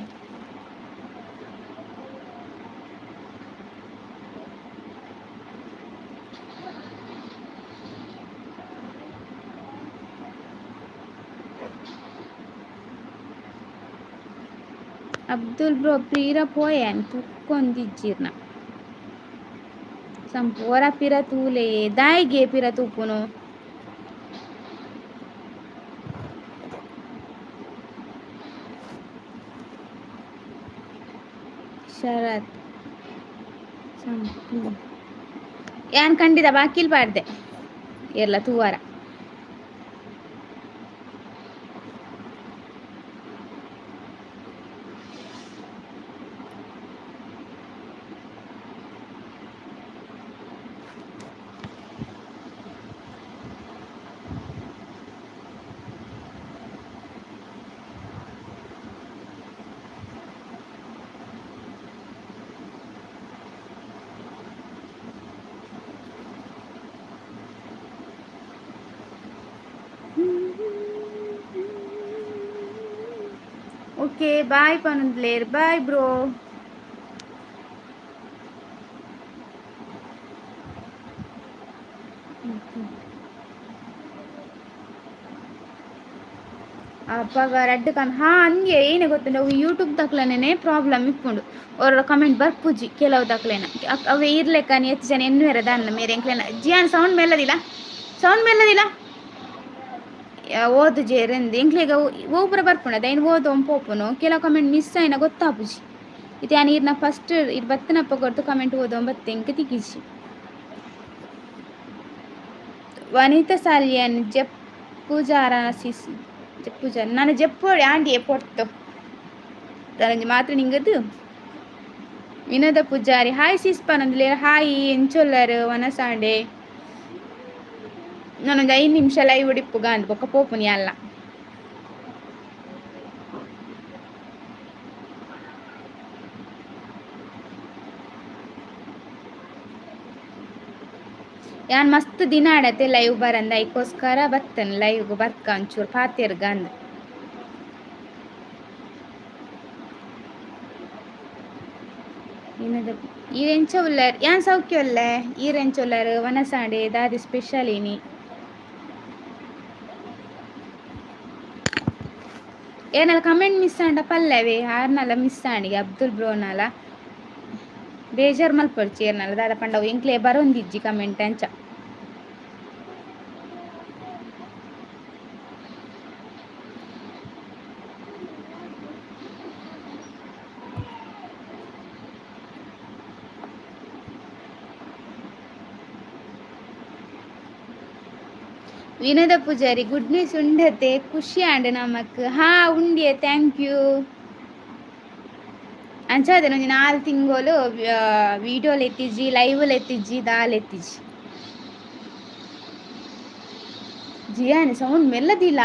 ಅಬ್ದುಲ್ ಬ್ರೋ ಪಿರ ಪೋಯೆ ತುಕ್ಕೊಂದಿಜ್ಜಿರ್ನ. ಸಂಪು ಒರ ಪಿರ ತೂಲೆ, ದಾಯಿಗೆ ಪಿರ ತೂಪುನು? ಶರತ್ ಸಂಪು ಯಾನ್ ಖಂಡಿತ ಬಾಕಿಲ್ ಪಾಡ್ದೆ ಏರ್ಲ ತೂವಾರ. ಓಕೆ ಬಾಯ್ ಪನೊಂದುಲ್ಲೆರ್, ಬಾಯ್ ಬ್ರೋ. ಅಪ್ಪಗ ರಡ್ಡ್ ಕಮ್ ಹಾ ಅಂಗೆ ಏನೇ ಗೊತ್ತುಂಡು ಅವು ಯೂಟ್ಯೂಬ್ ದಕ್ಲನೇ ಪ್ರಾಬ್ಲಮ್ ಇಪ್ಪುಂಡು. ಒರ ಕಮೆಂಟ್ ಬರ್ಪುಜಿ ಕೆಲವು ದಕ್ಲೆನ. ಅವೆ ಇರ್ಲೆಕ್ಕನಿ ಎತ್ತು ಜನ ಎನ್ನುವೆರ ದಾನ್ನ ಮೇರೆ ಎಂಕ್ಲೆನ. Ziyan sound ಮೆಲ್ಲದಿಲ್ಲ, sound ಮೆಲ್ಲದಿಲ್ಲ. ಓದು ಜೇರಂದು ಎಂಕ್ಲೆಗ ಒಬ್ಬರ ಬರ್ಪುಂಡು ಅದ ಐನ್ ಓದು ಪೋಪುನು. ಕೆಲವು ಕಮೆಂಟ್ ಮಿಸ್ ಆಯ್ನ ಗೊತ್ತಾಪುಜಿ. ಇತ್ತೆ ಯಾನ್ ಇರ್ನ ಫಸ್ಟ್ ಇರ್ ಬತ್ತಿನಪ್ಪ ಕೊರ್ದು ಕಮೆಂಟ್ ಓದೋಂ ಬತ್ತೆ ಎಂಕ್ ತಿಕ್ಕಿಜಿ. ವನಿತಾ ಸಾಲಿಯನ್ ಜೆಪ್ಪುಜಾರ ಸಿಸ್ ಜೆಪ್ಪುಜಾರ ನಾನು ಜೆಪ್ಪೋಡಿ ಆಂಡಿಯೇ ಪೊರ್ತು ತರಂಜಿ ಮಾತ್ರ ನಿಂಗದು. ವಿನೋದ ಪೂಜಾರಿ ಹಾಯ್ ಸಿಸ್ ಪನೊಂದುಲ್ಲೆರ್ ಹಾಯ್ ಎಂಚೊಲ್ಲರ್ ವನಸಾಂಡೆ. ನಾನೊಂದು 5 ನಿಮಿಷ ಲೈವ್ ಇಪ್ಪುಗ ಅಂದ್ ಬೊಕ್ಕ ಪೋಪುನಿ ಅಲ್ಲ. ಯಾನ್ ಮಸ್ತ್ ದಿನ ಆಡತೆ ಲೈವ್ ಬರಂದ ಐಕೋಸ್ಕರ ಬತ್ತನ್ ಲೈವ್ ಬರ್ಕ ಒಂಚೂರು ಪಾತೆರ್ಗ ಅಂದ್. ವಿನೋದ ಈರ್ ಎಂಚ ಉಲ್ಲರ್? ಯಾನ್ ಸೌಖ್ಯ ಉಲ್ಲೆ. ಈರ್ ಎಂಚ ಉಲ್ಲರ್? ವನಸಾಂಡೆ ದಾದಿ ಸ್ಪೆಷಲ್ ಇನಿ? ಏನಾಲ ಕಮೆಂಟ್ ಮಿಸ್ ಆಂಡ ಪಲ್ಲವೆ ಆರ್ನಲ ಮಿಸ್ ಆಂಡಿಗೆ ಅಬ್ದುಲ್ ಬ್ರೋನಾಲ ಬೇಜಾರ್ ಮಲ್ಪೊಡ್ಚಿ ಏರ್ನಲ ದಾದ ಪಂಡ ಅವು ಎಂಕ್ಲೆ ಬರೊಂದಿಜ್ಜಿ ಕಮೆಂಟ್ ಅಂಚ. ವಿನೋದ ಪೂಜಾರಿ ಗುಡ್ ನ್ಯೂಸ್ ಉಂಡತೆ ಖುಷಿ ಆಂಡ್ ನಮಕ್. ಹಾ ಉಂಡಿಯೆ thank you. ಅಂಚಾದೆ ಒಂಜಿ 4 ತಿಂಗಳು ವೀಡಿಯೋಲು ಎತ್ತಿಜ್ಜಿ ಲೈವ್ ಎತ್ತಿಜ್ಜಿ ದಾಲ್ ಎತ್ತಿಜ್ಜಿ. ಜಿಯಾನಿ ಸೌಂಡ್ ಮೆಲ್ಲದಿಲ್ಲ.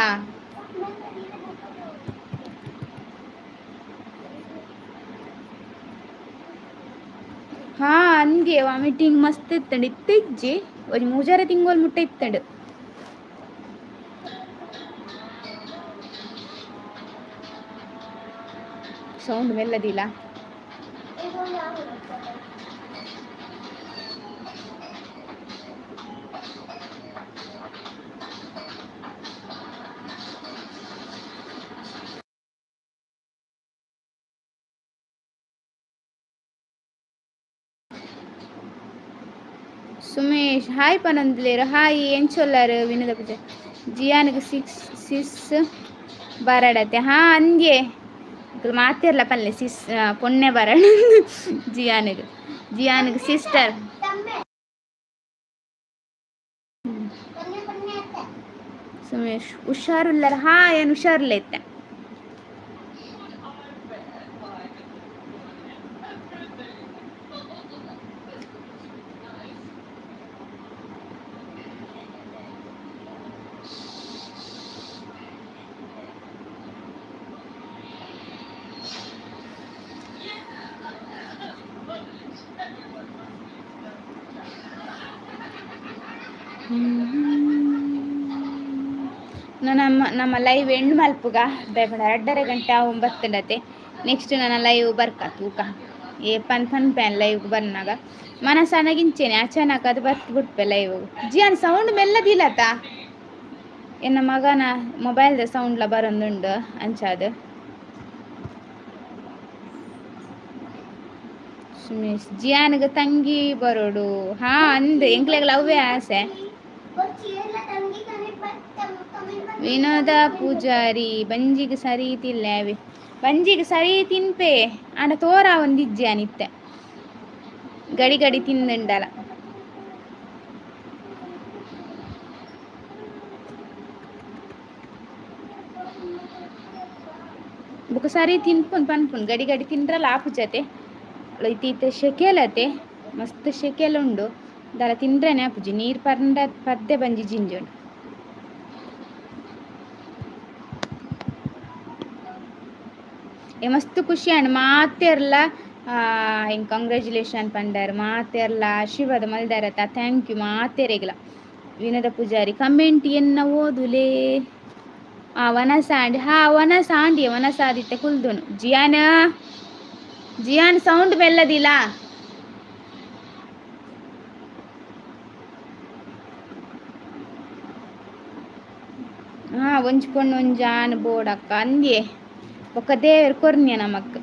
ಹಾ ಅಂಗೆ ವಾಮಿಟಿಂಗ್ ಮಸ್ತ್ ಇತ್ತಂಡು ಇತ್ತಿಜ್ಜಿ ಒಂಜಿ ಮೂಜಾರೆ ತಿಂಗಳು ಮುಟ್ಟ ಇತ್ತಂಡು. ಸೌಂಡ್ ಮೆಲ್ಲದಿಲ್ಲ. ಸುಮೇಶ್ ಹಾಯ್ ಪನೊಂದುಲ್ಲೆರ್ ಹಾಯ್ ಎಂಚೊಲ್ಲರ್ ವಿನೋದ ಪೂಜೆ ಜಿಯಾನ್ಗ್ ಸಿಕ್ಸ್ ಸಿಸ್ ಬರಡತೆ. ಹಾ ಅಂದ್ಯೆ ಮಾತೆರ್ಲ ಪಲ್ಲೆ ಸಿಸ್ ಪೊನ್ನೆ ಬರಡ ಜಿಯಾನ್ಗ್ ಜಿಯಾನ್ಗ್ ಸಿಸ್ಟರ್. ಸುಮೇಶ್ ಹುಷಾರುಲ್ಲರ್? ಹಾ ಏನ್ ಹುಷಾರುಲ್ಲ ಇತ್ತೆ. ನಮ್ಮ ನಮ್ಮ ಲೈವ್ ಎಂಡ್ ಮಲ್ಪುಗ ಬೇಡ 2.5 ಗಂಟೆ ಒಂಬತ್ತಂಡತೆ. ನೆಕ್ಸ್ಟ್ ನನ್ನ ಲೈವ್ ಬರ್ಕ ತೂಕ ಏ ಪನ್ ಪನ್ ಪ್ಯಾನ್ ಲೈವ್ ಬರ್ನಾಗ ಮನಸ್ಸನಗಿಂಚೇನೆ ಅಚಾನಕ್ ಅದು ಬರ್ತ್ ಬಿಟ್ಪೆ ಲೈವ್. ಜಿಯಾನ್ ಸೌಂಡ್ ಮೆಲ್ಲದಿಲ್ಲತ ಎನ್ನ ಮಗನ ಮೊಬೈಲ್ದ ಸೌಂಡ್ಲ ಬರೊಂದುಂಡು ಅಂಚಾದ್. ಸುಮೇಶ್ ಜಿಯಾನ್ಗ್ ತಂಗಿ ಬರೋಡು. ಹಾ ಅಂದ್ ಎಂಕ್ಲೆಗ್ಲ ಅವ್ವೇ ಆಸೆ. ವಿನೋದ ಪೂಜಾರಿ ಬಂಜಿಗ್ ಸರಿ ತಿಲ್ಲೆ ಬಂಜಿಗ್ ಸರಿ ತಿನ್ಪೆ ಆಂಡ ತೋರ ಒಂದಿಜ್ಜಿ ಅನಿತ್ತೆ ಗಡಿ ಗಡಿ ತಿಂದುಂಡಲ. ಬೊಕ ಸರಿ ತಿನ್ಪುನ್ ಪನ್ಪುನ್ ಗಡಿ ಗಡಿ ತಿಂಡ್ರಲ ಆಪುಜತೆ. ಇತ್ತೆ ಇತ್ತೆ ಶೆಕೆಲತೆ ಮಸ್ತ್ ಶೆಕೆಲ್ ಉಂಡು ದಾಲ ತಿಂಡ್ರೆನೆ ಆಪುಜಿ ನೀರ್ ಪರ್ಂಡ ಪದ್ದೆ ಬಂಜಿ ಜಿಂಜುಂಡು. ಮಸ್ತ್ ಖುಷಿ ಆಂಡ್ ಮಾತೆರ್ಲ ಹಿಂಗ್ ಕಂಗ್ರ್ಯಾಚುಲೇಷನ್ ಪಂಡರ್ ಮಾತೆರ್ಲ ಆಶೀರ್ವಾದ ಮಲ್ದಾರತ thank you ಮಾತೆರೆಗ್ಲ. ವಿನೋದ ಪೂಜಾರಿ ಕಮೆಂಟ್ ಎನ್ನ ಓದುಲೇ. ಆ ವನಸಾಂಡಿ ಹಾ ವನಸಾಂಡಿ ವನಸಾದಿತ್ತೆ ಕುಲ್ದುನು. ಜಿಯಾನ ಜಿಯಾನ್ ಸೌಂಡ್ ಮೆಲ್ಲದಿಲ್ಲ. ಹಾ, ಒಂಜಿ ಪೊಣ್ಣು ಒಂಜಿ ಆನ್ ಬೋಡಕ್ಕ ಅಂದ್ಯೆ. ಬೊಕ್ಕ ದೇವೆರ್ ಕೊರ್ನ್ಯ ನಮಕ್.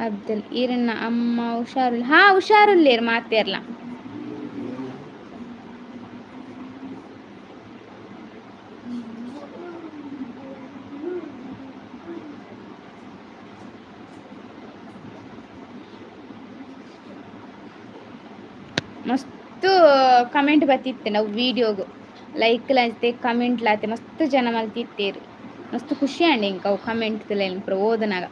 ಅಬ್ದುಲ್, ಈರಣ್ಣ ಅಮ್ಮ ಹುಷಾರುಲ್? ಹಾ, ಹುಷಾರುಲ್ಲೇರ್ ಮಾತೇರ್ಲ. ಮಸ್ತ್ ಕಮೆಂಟ್ ಬತ್ತಿತ್ತೆ ನಾವು ವೀಡಿಯೋಗು. ಲೈಕ್ ಲಾತೆ, ಕಮೆಂಟ್ ಲಾತೆ, ಮಸ್ತ್ ಜನ ಮಲ್ತಿತ್ತೇರು. ಮಸ್ತ್ ಖುಷಿ ಆಂಡ್ ಎಂಕ್ ಅವು ಕಮೆಂಟ್ ಪೂರ ಓದುನಗ.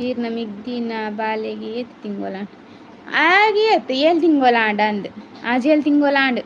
ಈರ್ನ ಮಿಗ್ದಿನ ಬಾಲೆಗೆ ಏತ್ ತಿಂಗೊಲಾಂಡ್? ಆಗಿ ಏತ್ ಏಳ್ ತಿಂಗೊಲಾಂಡ ಅಂದ್, ಆಜೇಳ್ ತಿಂಗೊಲಾಂಡ್.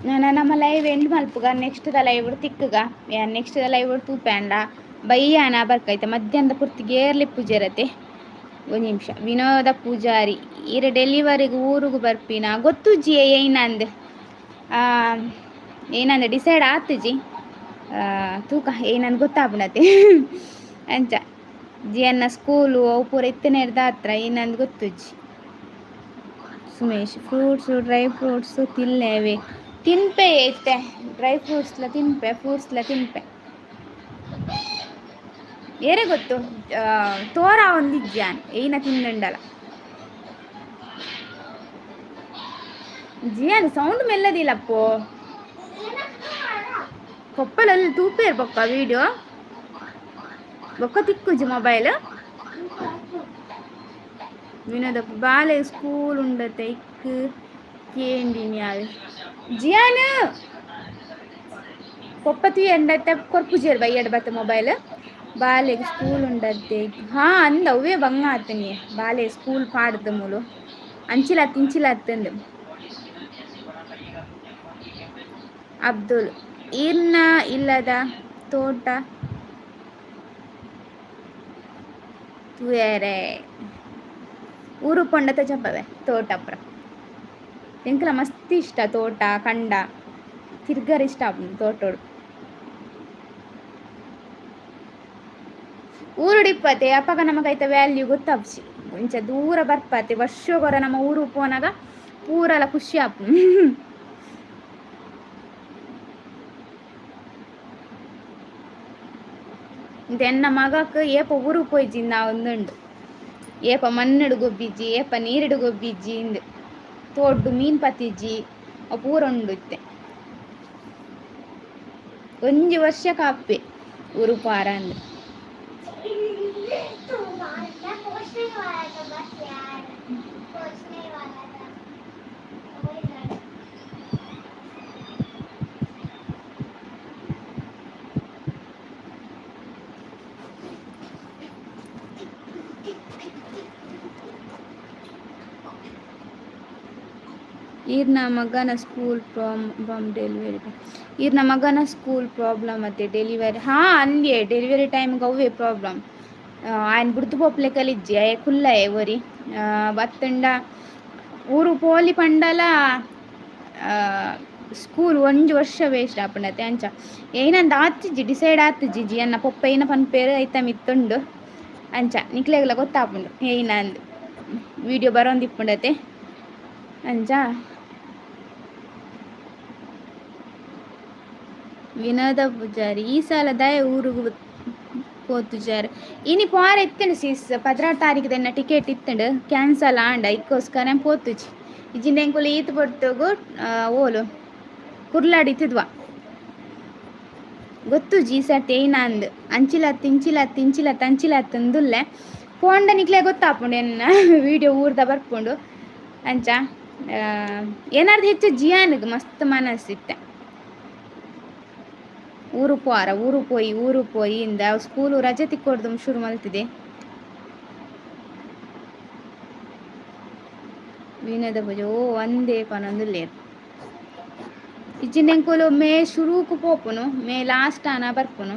ನನ ನಮ್ಮ ಲೈವ್ ಎಂಡ್ ಮಲ್ಪುಗ, ನೆಕ್ಸ್ಟ್ ದ ಲೈವ್ ತಿಕ್ಕುಗ. ನೆಕ್ಸ್ಟ್ ದ ಲೈವ್ ತೂಪೆಂಡ ಬಯ್ಯಾನ ಬರ್ಕೈತೆ, ಮಧ್ಯಾಹ್ನದ ಪೊರ್ತಿಗೆ ಏರ್ಲಿ ಪೂಜೆರತೆ. ಒಂದು ನಿಮಿಷ. ವಿನೋದ ಪೂಜಾರಿ, ಈರ ಡೆಲಿವರಿಗೆ ಊರುಗು ಬರ್ಪಿನ? ಗೊತ್ತುಜ್ಜಿ ಏನಂದ್, ಏನಂದ ಡಿಸೈಡ್ ಆತುಜಿ. ತೂಕ ಏನಂದ್ ಗೊತ್ತಾಪುಂಡತೆ. ಅಂಚ ಜಿಯನ್ನ ಸ್ಕೂಲು ಅವು ಪೂರ ಇತ್ತನೇರ್ದ ಹತ್ರ ಏನಂದ್ ಗೊತ್ತುಜ್ಜಿ. ಸುಮೇಶ್, ಫ್ರೂಟ್ಸು ಡ್ರೈ ಫ್ರೂಟ್ಸು ತಿನ್ಲೇವೆ? ತಿನ್ಪೆ ಇತ್ತೆ, ಡ್ರೈ ಫ್ರೂಟ್ಸ್ಲ ತಿನ್ಪೆ, ಫ್ರೂಟ್ಸ್ಲ ತಿನ್ಪೆ. ಏರೆ ಗೊತ್ತು, ತೋರ ಒಂದಿಜ್ಜಾನ್ ಏನ ತಿಂದುಂಡಲ. ಜಿಯಾನ್ ಸೌಂಡ್ ಮೆಲ್ಲದಿಲ್ಲಪ್ಪೋ. ಕೊಪ್ಪಲಲ್ಲಿ ತೂಪೇರ್ ಬೊಕ್ಕ ವೀಡಿಯೋ ಬೊಕ್ಕ ತಿಕ್ಕುಜಿ ಮೊಬೈಲ್. ವಿನೋದ, ಬಾಲೆ ಸ್ಕೂಲ್ ಉಂಡತೆ ಇಕ್ ಕೇಂಡಿನಿ ಆವೆ. ಜಿಯಾನ್ ಪೊಪ್ಪತಿ ಎಂಡತ್ತೆ ಕೊರ್ಪುಜೇರ್ ಬೈಯಡ್ ಬತ್ತ ಮೊಬೈಲ್. ಬಾಲೆಗ್ ಸ್ಕೂಲ್ ಉಂಡತ್ತೆ. ಹಾ ಅಂದ ಅವೇ ಬಂಗ ಆತನಿ. ಬಾಲೆ ಸ್ಕೂಲ್ ಪಾಡ್ದ ಮೂಲು ಅಂಚಿಲತ್ ಇಂಚಿಲತ್ತಂದು. ಅಬ್ದುಲ್, ಈರ್ನ ಇಲ್ಲದ ತೋಟ ತೂಯರೆ ಊರು ಪೊಂಡತ ಜಪ್ಪವೆ ತೋಟ ಪುರ. ಎಂಕಲ ಮಸ್ತ್ ಇಷ್ಟ ತೋಟ ಕಂಡ ತಿರ್ಗರ ಇಷ್ಟ ಆಪುಂಡು ತೋಟೋಡು. ಊರುಡಿಪ್ಪತೆ ಅಪಗ ನಮಕ್ ಐತ ವ್ಯಾಲ್ಯೂ ಗೊತ್ತಾಪ್ಜಿ. ಇಂಚ ದೂರ ಬರ್ಪತೆ ವರ್ಷಗೊರ ನಮ್ಮ ಊರು ಪೋನಾಗ ಪೂರಲ ಖುಷಿ ಆಪುಂಡು. ಎನ್ನ ಮಗಕ್ ಏಪ ಊರು ಪೋಯ್ಜಿ ಒಂದುಂಡು. ಏಪ ಮಣ್ಣುಡು ಗೊಬ್ಬಿಜ್ಜಿ, ಏಪ ನೀರುಡು ಗೊಬ್ಬಿಜ್ಜಿ ಇಂದ್. ತೋಡ್ಡು ಮೀನ್ ಪತ್ತಿಜ್ಜಿ, ಅವು ಪೂರ ಉಂಡು ಇತ್ತೆ. ಒಂಜಿ ವರ್ಷ ಕಾಪೆ ಊರು ಪಾರ ಅಂದ್. तू मैं पहुंचने वाला था बस यार, पहुंचने वाला था वही लड़। ಈರ್ನ ಮಗನ ಸ್ಕೂಲ್ ಪ್ರಾಬ್ಲಮ್ ಡೆಲಿವರಿ, ಈರ್ನ ಮಗನ ಸ್ಕೂಲ್ ಪ್ರಾಬ್ಲಮ್ ಅತ್ತೆ ಡೆಲಿವರಿ. ಹಾ ಅಂದ್ಯೆ, ಡೆಲಿವರಿ ಟೈಮ್ಗೆ ಅವೇ ಪ್ರಾಬ್ಲಮ್. ಆಯ್ನ ಬುಡ್ದು ಪೋಪ್ಲೆ ಕಲಿಜ್ಜಿ ಆಯೆ ಕುಲ್ಲಯೆ ಒರಿ. ಬತ್ತಂಡ ಊರು ಪೋಲಿ ಪಂಡಲ ಸ್ಕೂಲ್ ಒಂಜಿ ವರ್ಷ ವೇಸ್ಟ್ ಆಪುಂಡತೆ. ಅಂಚ ಏನಂದ ಆತಿಜ್ಜಿ, ಡಿಸೈಡ್ ಆತಿಜ್ಜಿ. ಜಿ ಅನ್ನ ಪೊಪ್ಪ ಏನ ಪನ್ಪೇರು ಐತ ಮಿತ್ತುಂಡು. ಅಂಚ ನಿಕ್ಲೆಗ್ಲ ಗೊತ್ತಾಪುಂಡು ಏನಂದ್, ವಿಡಿಯೋ ಬರೋಂದಿಪ್ಪುಂಡತೆ. ಅಂಚ ವಿನೋದ ಪೂಜಾರಿ, ಈ ಸಲ ದಾಯ ಊರುಗು ಪೋತುಜಾರ್? ಇನಿ ಪೋರ ಇತ್ತಂಡು ಸೀಸ್, 16 ತಾರೀಕು ದೆನ್ನ ಟಿಕೆಟ್ ಇತ್ತಂಡು, ಕ್ಯಾನ್ಸಲ್ ಆಂಡ. ಇಕ್ಕೋಸ್ಕರ ಪೋತುಜಿ. ಇಜ್ಜಿಂದ ಎಂಕುಲು ಈತ್ ಪೊರ್ತುಗು ಓಲು ಕುರ್ಲಾಡ್ ಇತ್ತಿದ್ವ. ಗೊತ್ತುಜಿ ಈ ಸರ್ತಿ ಏನಾಂದ್. ಅಂಚಿಲತ್ತು ಇಂಚಿಲತ್ತು ಇಂಚಿಲತ್ತು ಅಂಚಿಲತ್ತು ಅಂದುಲ್ಲೆ. ಪೋಂಡ ನಿಕ್ಲೆ ಗೊತ್ತಾಪುಂಡು, ಎನ್ನ ವೀಡಿಯೋ ಊರ್ದ ಬರ್ಪುಂಡು. ಅಂಚ ಏನಾರ್ದು ಹೆಚ್ಚು ಜಿಯಾನಿಗೆ ಮಸ್ತ್ ಮನಸ್ಸಿತ್ತೆ ಊರು ಪೋರ, ಊರು ಪೋಯಿ ಊರು ಪೋಯಿ ಇಂದ. ಸ್ಕೂಲು ರಜೆ ತಿಕ್ಕೊಡ್ದು ಶುರು ಮಲ್ತಿದೆ. ವಿನೋದ ಪೂಜೆ ಓ ಒಂದೇ ಪನೊಂದುಲ್ಲೆರ್ ಇಜ್ಜಿಂಡ ಎಂಕುಲು ಮೇ ಶುರುಕು ಪೋಪುನು ಮೇ ಲಾಸ್ಟ್ ಆನ ಬರ್ಪುನು.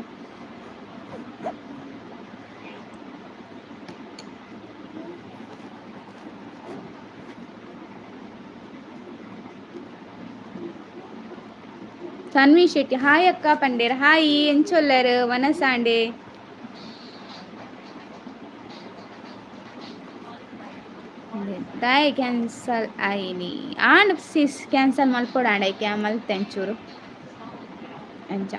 ತನ್ವಿ ಶೆಟ್ಟಿ ಹಾಯ್ ಅಕ್ಕ ಪಂಡೇರ್ ಹಾಯ್ ಎಂಚೊಲ್ಲರ್ ವನಸಾಂಡೆ. ದಾಯೆ ಕ್ಯಾನ್ಸಲ್ ಆಯಿನಿ ಆಂಡ್ ಸಿಸ್ ಕ್ಯಾನ್ಸಲ್ ಮಲ್ಪೊಡಾಂಡ ಐಕೆ ಮಲ್ತೆ ಒಂಚೂರು ಅಂಚ.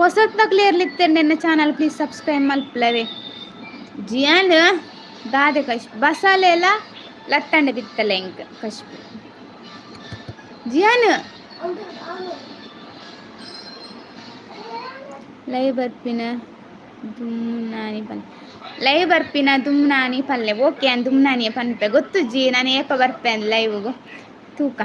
ಹೊಸತ್ನಕ್ಲು ಇರ್ಲಿತ್ತೆ ಚಾನಲ್ ಪ್ಲೀಸ್ ಸಬ್ಸ್ಕ್ರೈಬ್ ಮಲ್ಪುಲವೆ. ಜಿಯಾನ್ ದಾದೆ ಕಶ್ ಬಸಾಲೆ ಎಲ್ಲ ಲತ್ತಂಡೆ ಬಿತ್ತಲೆ ಎಂಕ್ ಕಶ್ಪು ಜಿಯಾನ್. ಲೈವ್ ಬರ್ಪಿನ ದುಮ್ನಾನಿ ಪಲ್ಲೆ ಲೈವ್ ಬರ್ಪಿನ ದುಮ್ನಾನಿ ಪಲ್ಲೆ ಓಕೆ ಅನ್ ದುಮ್ನಾನಿ ಪನ್ಪೆ ಗೊತ್ತುಜ್ಜಿ ನಾನು ಏಪ ಬರ್ಪೆ ಲೈವ್ಗು ತೂಕ.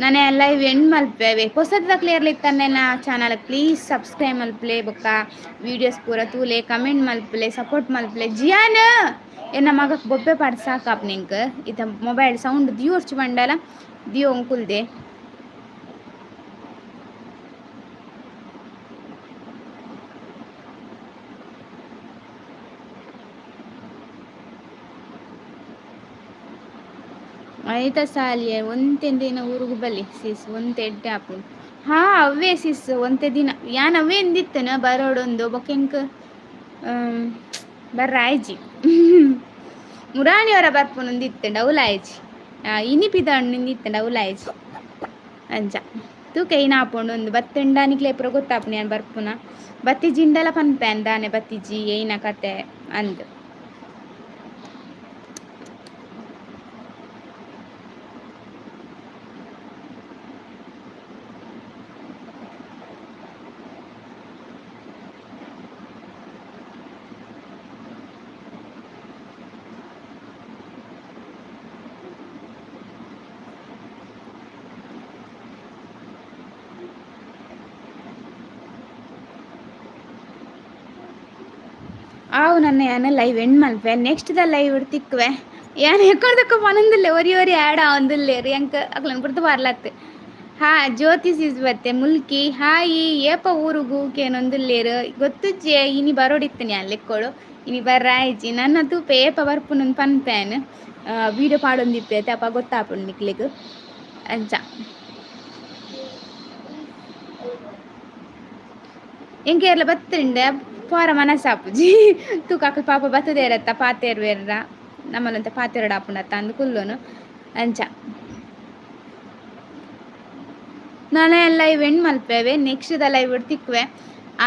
ನಾನೇ ಲೈವ್ ಎಂಡ್ ಮಲ್ಪೆವೆ ಪೊಸತ್ದ ಕ್ಲಿಯರ್ಲಿ ಇತ್ತಂಡೆ ಚಾನಲ್ ಪ್ಲೀಸ್ ಸಬ್ಸ್ಕ್ರೈಬ್ ಮಲ್ಪಲೆ ಬೊಕ್ಕ ವೀಡಿಯೋಸ್ ಪೂರ ತೂಲೆ ಕಮೆಂಟ್ ಮಲ್ಪಲೆ ಸಪೋರ್ಟ್ ಮಲ್ಪಲೆ. ಜಿಯಾನ್ ಎನ್ನ ಮಗಕ್ ಬೊಬ್ಬೆ ಪಾಡ್ ಸಾಕಾಪ್ ನಿಂಕ್ ಇತ್ತ ಮೊಬೈಲ್ ಸೌಂಡ್ ದಿಯೋರ್ಚು ಬಂಡಲ ದಿಯೋ ಅಂಕುಲ್ದೆ. ಐತ ಸಾಲಿಯ ಒಂತೆ ದಿನ ಊರುಗು ಬಲ್ಲಿ ಸಿಸ್ ಒಂತೆ ಎಡ್ಡೆ ಆಪುಂಡು. ಹಾ ಅವೇ ಸಿಸ್ ಒಂತೆ ದಿನ ಯಾನ್ ಅವೇ ಎಂದಿತ್ತನ ಬರೋಡೊಂದು ಬೊಕ್ಕ ಎಂಕ್ ಬರ್ರ ಆಯ್ಜಿ ಮುರಾಣಿಯವರ ಬರ್ಪುನೊಂದಿತ್ತಂಡ ಅವುಲ ಆಯ್ಜಿ ಇನಿ ಪಿದಣ್ಣು ಅವುಲ ಆಯ್ಜಿ ಅಂಚ ತೂಕ ಏನ ಆಪುಂಡು ಒಂದು ಬತ್ತಂಡ ನಿಕ್ಲೆ ಪೂರ ಗೊತ್ತಾಪುಂಡು ಯಾನ್ ಬರ್ಪುನ ಬತ್ತಿಜಿಂಡಲ ಪನ್ಪೆ ದಾನೆ ಬತ್ತಿಜಿ ಏನ ಕತೆ ಅಂದ್. ಆವು ನನ್ನ ಯಾನ ಲೈವ್ ಎಂಡ್ ಮಲ್ಪೆ ನೆಕ್ಸ್ಟ್ ದ ಲೈವ್ ತಿಕ್ಕುವೆ ಯಾನ್ ಎಕ್ಕಡ್ದಕ್ಕ ಪನೊಂದುಲ್ಲೆ ಒರಿ ಒರಿ ಆ್ಯಡ್ ಆವೊಂದುಲ್ಲೆರ್ ಎಂಕ್ ಅಕ್ಲೆನ್ ಪುರ್ತು ಬರ್ಲತ್ತ್. ಹಾ ಜ್ಯೋತಿ ಸಿಸ್ ಬತ್ತೆ ಮುಲ್ಕಿ ಹಾಯ್ ಏಪ ಊರುಗು ಕೇನೊಂದುಲ್ಲೆರ್ ಗೊತ್ತುಜ್ಜೆ ಇನಿ ಬರೋಡಿತ್ತನೆ ಯಾನ್ ಲೆಕ್ಕೊಡು ಇನಿ ಬರ್ರಾಯ್ಜಿ ನನ್ನ ತೂಪೆ ಏಪ ಬರ್ಪುನಂದ್ ಪನ್ಪೆ ಯಾನ್ ವೀಡಿಯೋ ಪಾಡೊಂದಿಪ್ಪೆ ಅಪ ಗೊತ್ತಾಪುಂಡು ನಿಕ್ಲೆಗ್ ಅಂಚ. ಎಂಕ್ ಏರ್ಲ ಬತ್ತಿಂಡೆ ಪೋರ ಮನಸ್ಸಾಪುಜಿ ತೂಕ ಅಕುಲು ಪಾಪ ಬತ್ತುದೇರತ್ತ ಪಾತೆರ್ವೆರ್ರ ನಮ್ಮಲಂತ ಪಾತೆರೊಡು ಆಪುಂಡತ್ತ ಅಂದ್ ಕುಲ್ಲುನು ಅಂಚ. ನಾಳೆ ಲೈವ್ ಎಂಡ್ ಮಲ್ಪೆವೆ ನೆಕ್ಸ್ಟ್ ದ ಲೈವ್ ತಿಕ್ಕುವೆ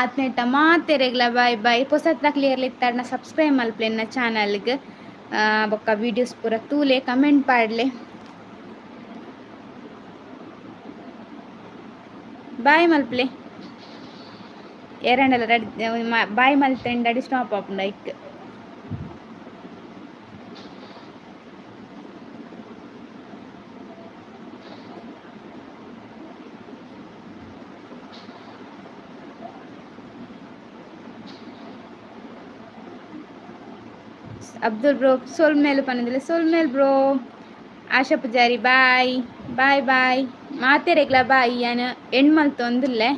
ಆತ್ನೆಟ್ಟ ಮಾತೆರೆಗ್ಲ ಬಾಯ್ ಬಾಯ್ ಪೊಸತ್ನ ಕ್ಲಿಯರ್ಲಿ ಇತ್ತಾರ್ನ ಸಬ್ಸ್ಕ್ರೈಬ್ ಮಲ್ಪಲೆ ಎನ್ನ ಚಾನಲ್ಗ್ ಬೊಕ್ಕ ವೀಡಿಯೋಸ್ ಪೂರ ತೂಲೆ ಕಮೆಂಟ್ ಪಾಡ್ಲೆ. ಬಾಯ್ ಮಲ್ಪಲೆ ಏರಂಡಲ ರೆಡಿ ಬಾಯ್ ಮಲ್ತೆಂಡ ಅಡಿ ಸ್ಟಾಪ್ ಆಪುಂಡು ಐಕ್. ಅಬ್ದುಲ್ ಬ್ರೋ ಸೊಲ್ಮೇಲು ಪನ್ನೊಂದುಲ್ಲೆ ಸೊಲ್ಮೇಲ್ bro. Asha Pujari bye bye bye ಮಾತೆರೆಗ್ಲ ಬಾಯ್ ಯಾನ್ ಎಂಡ್ ಮಲ್ತೊಂದುಲ್ಲೆ.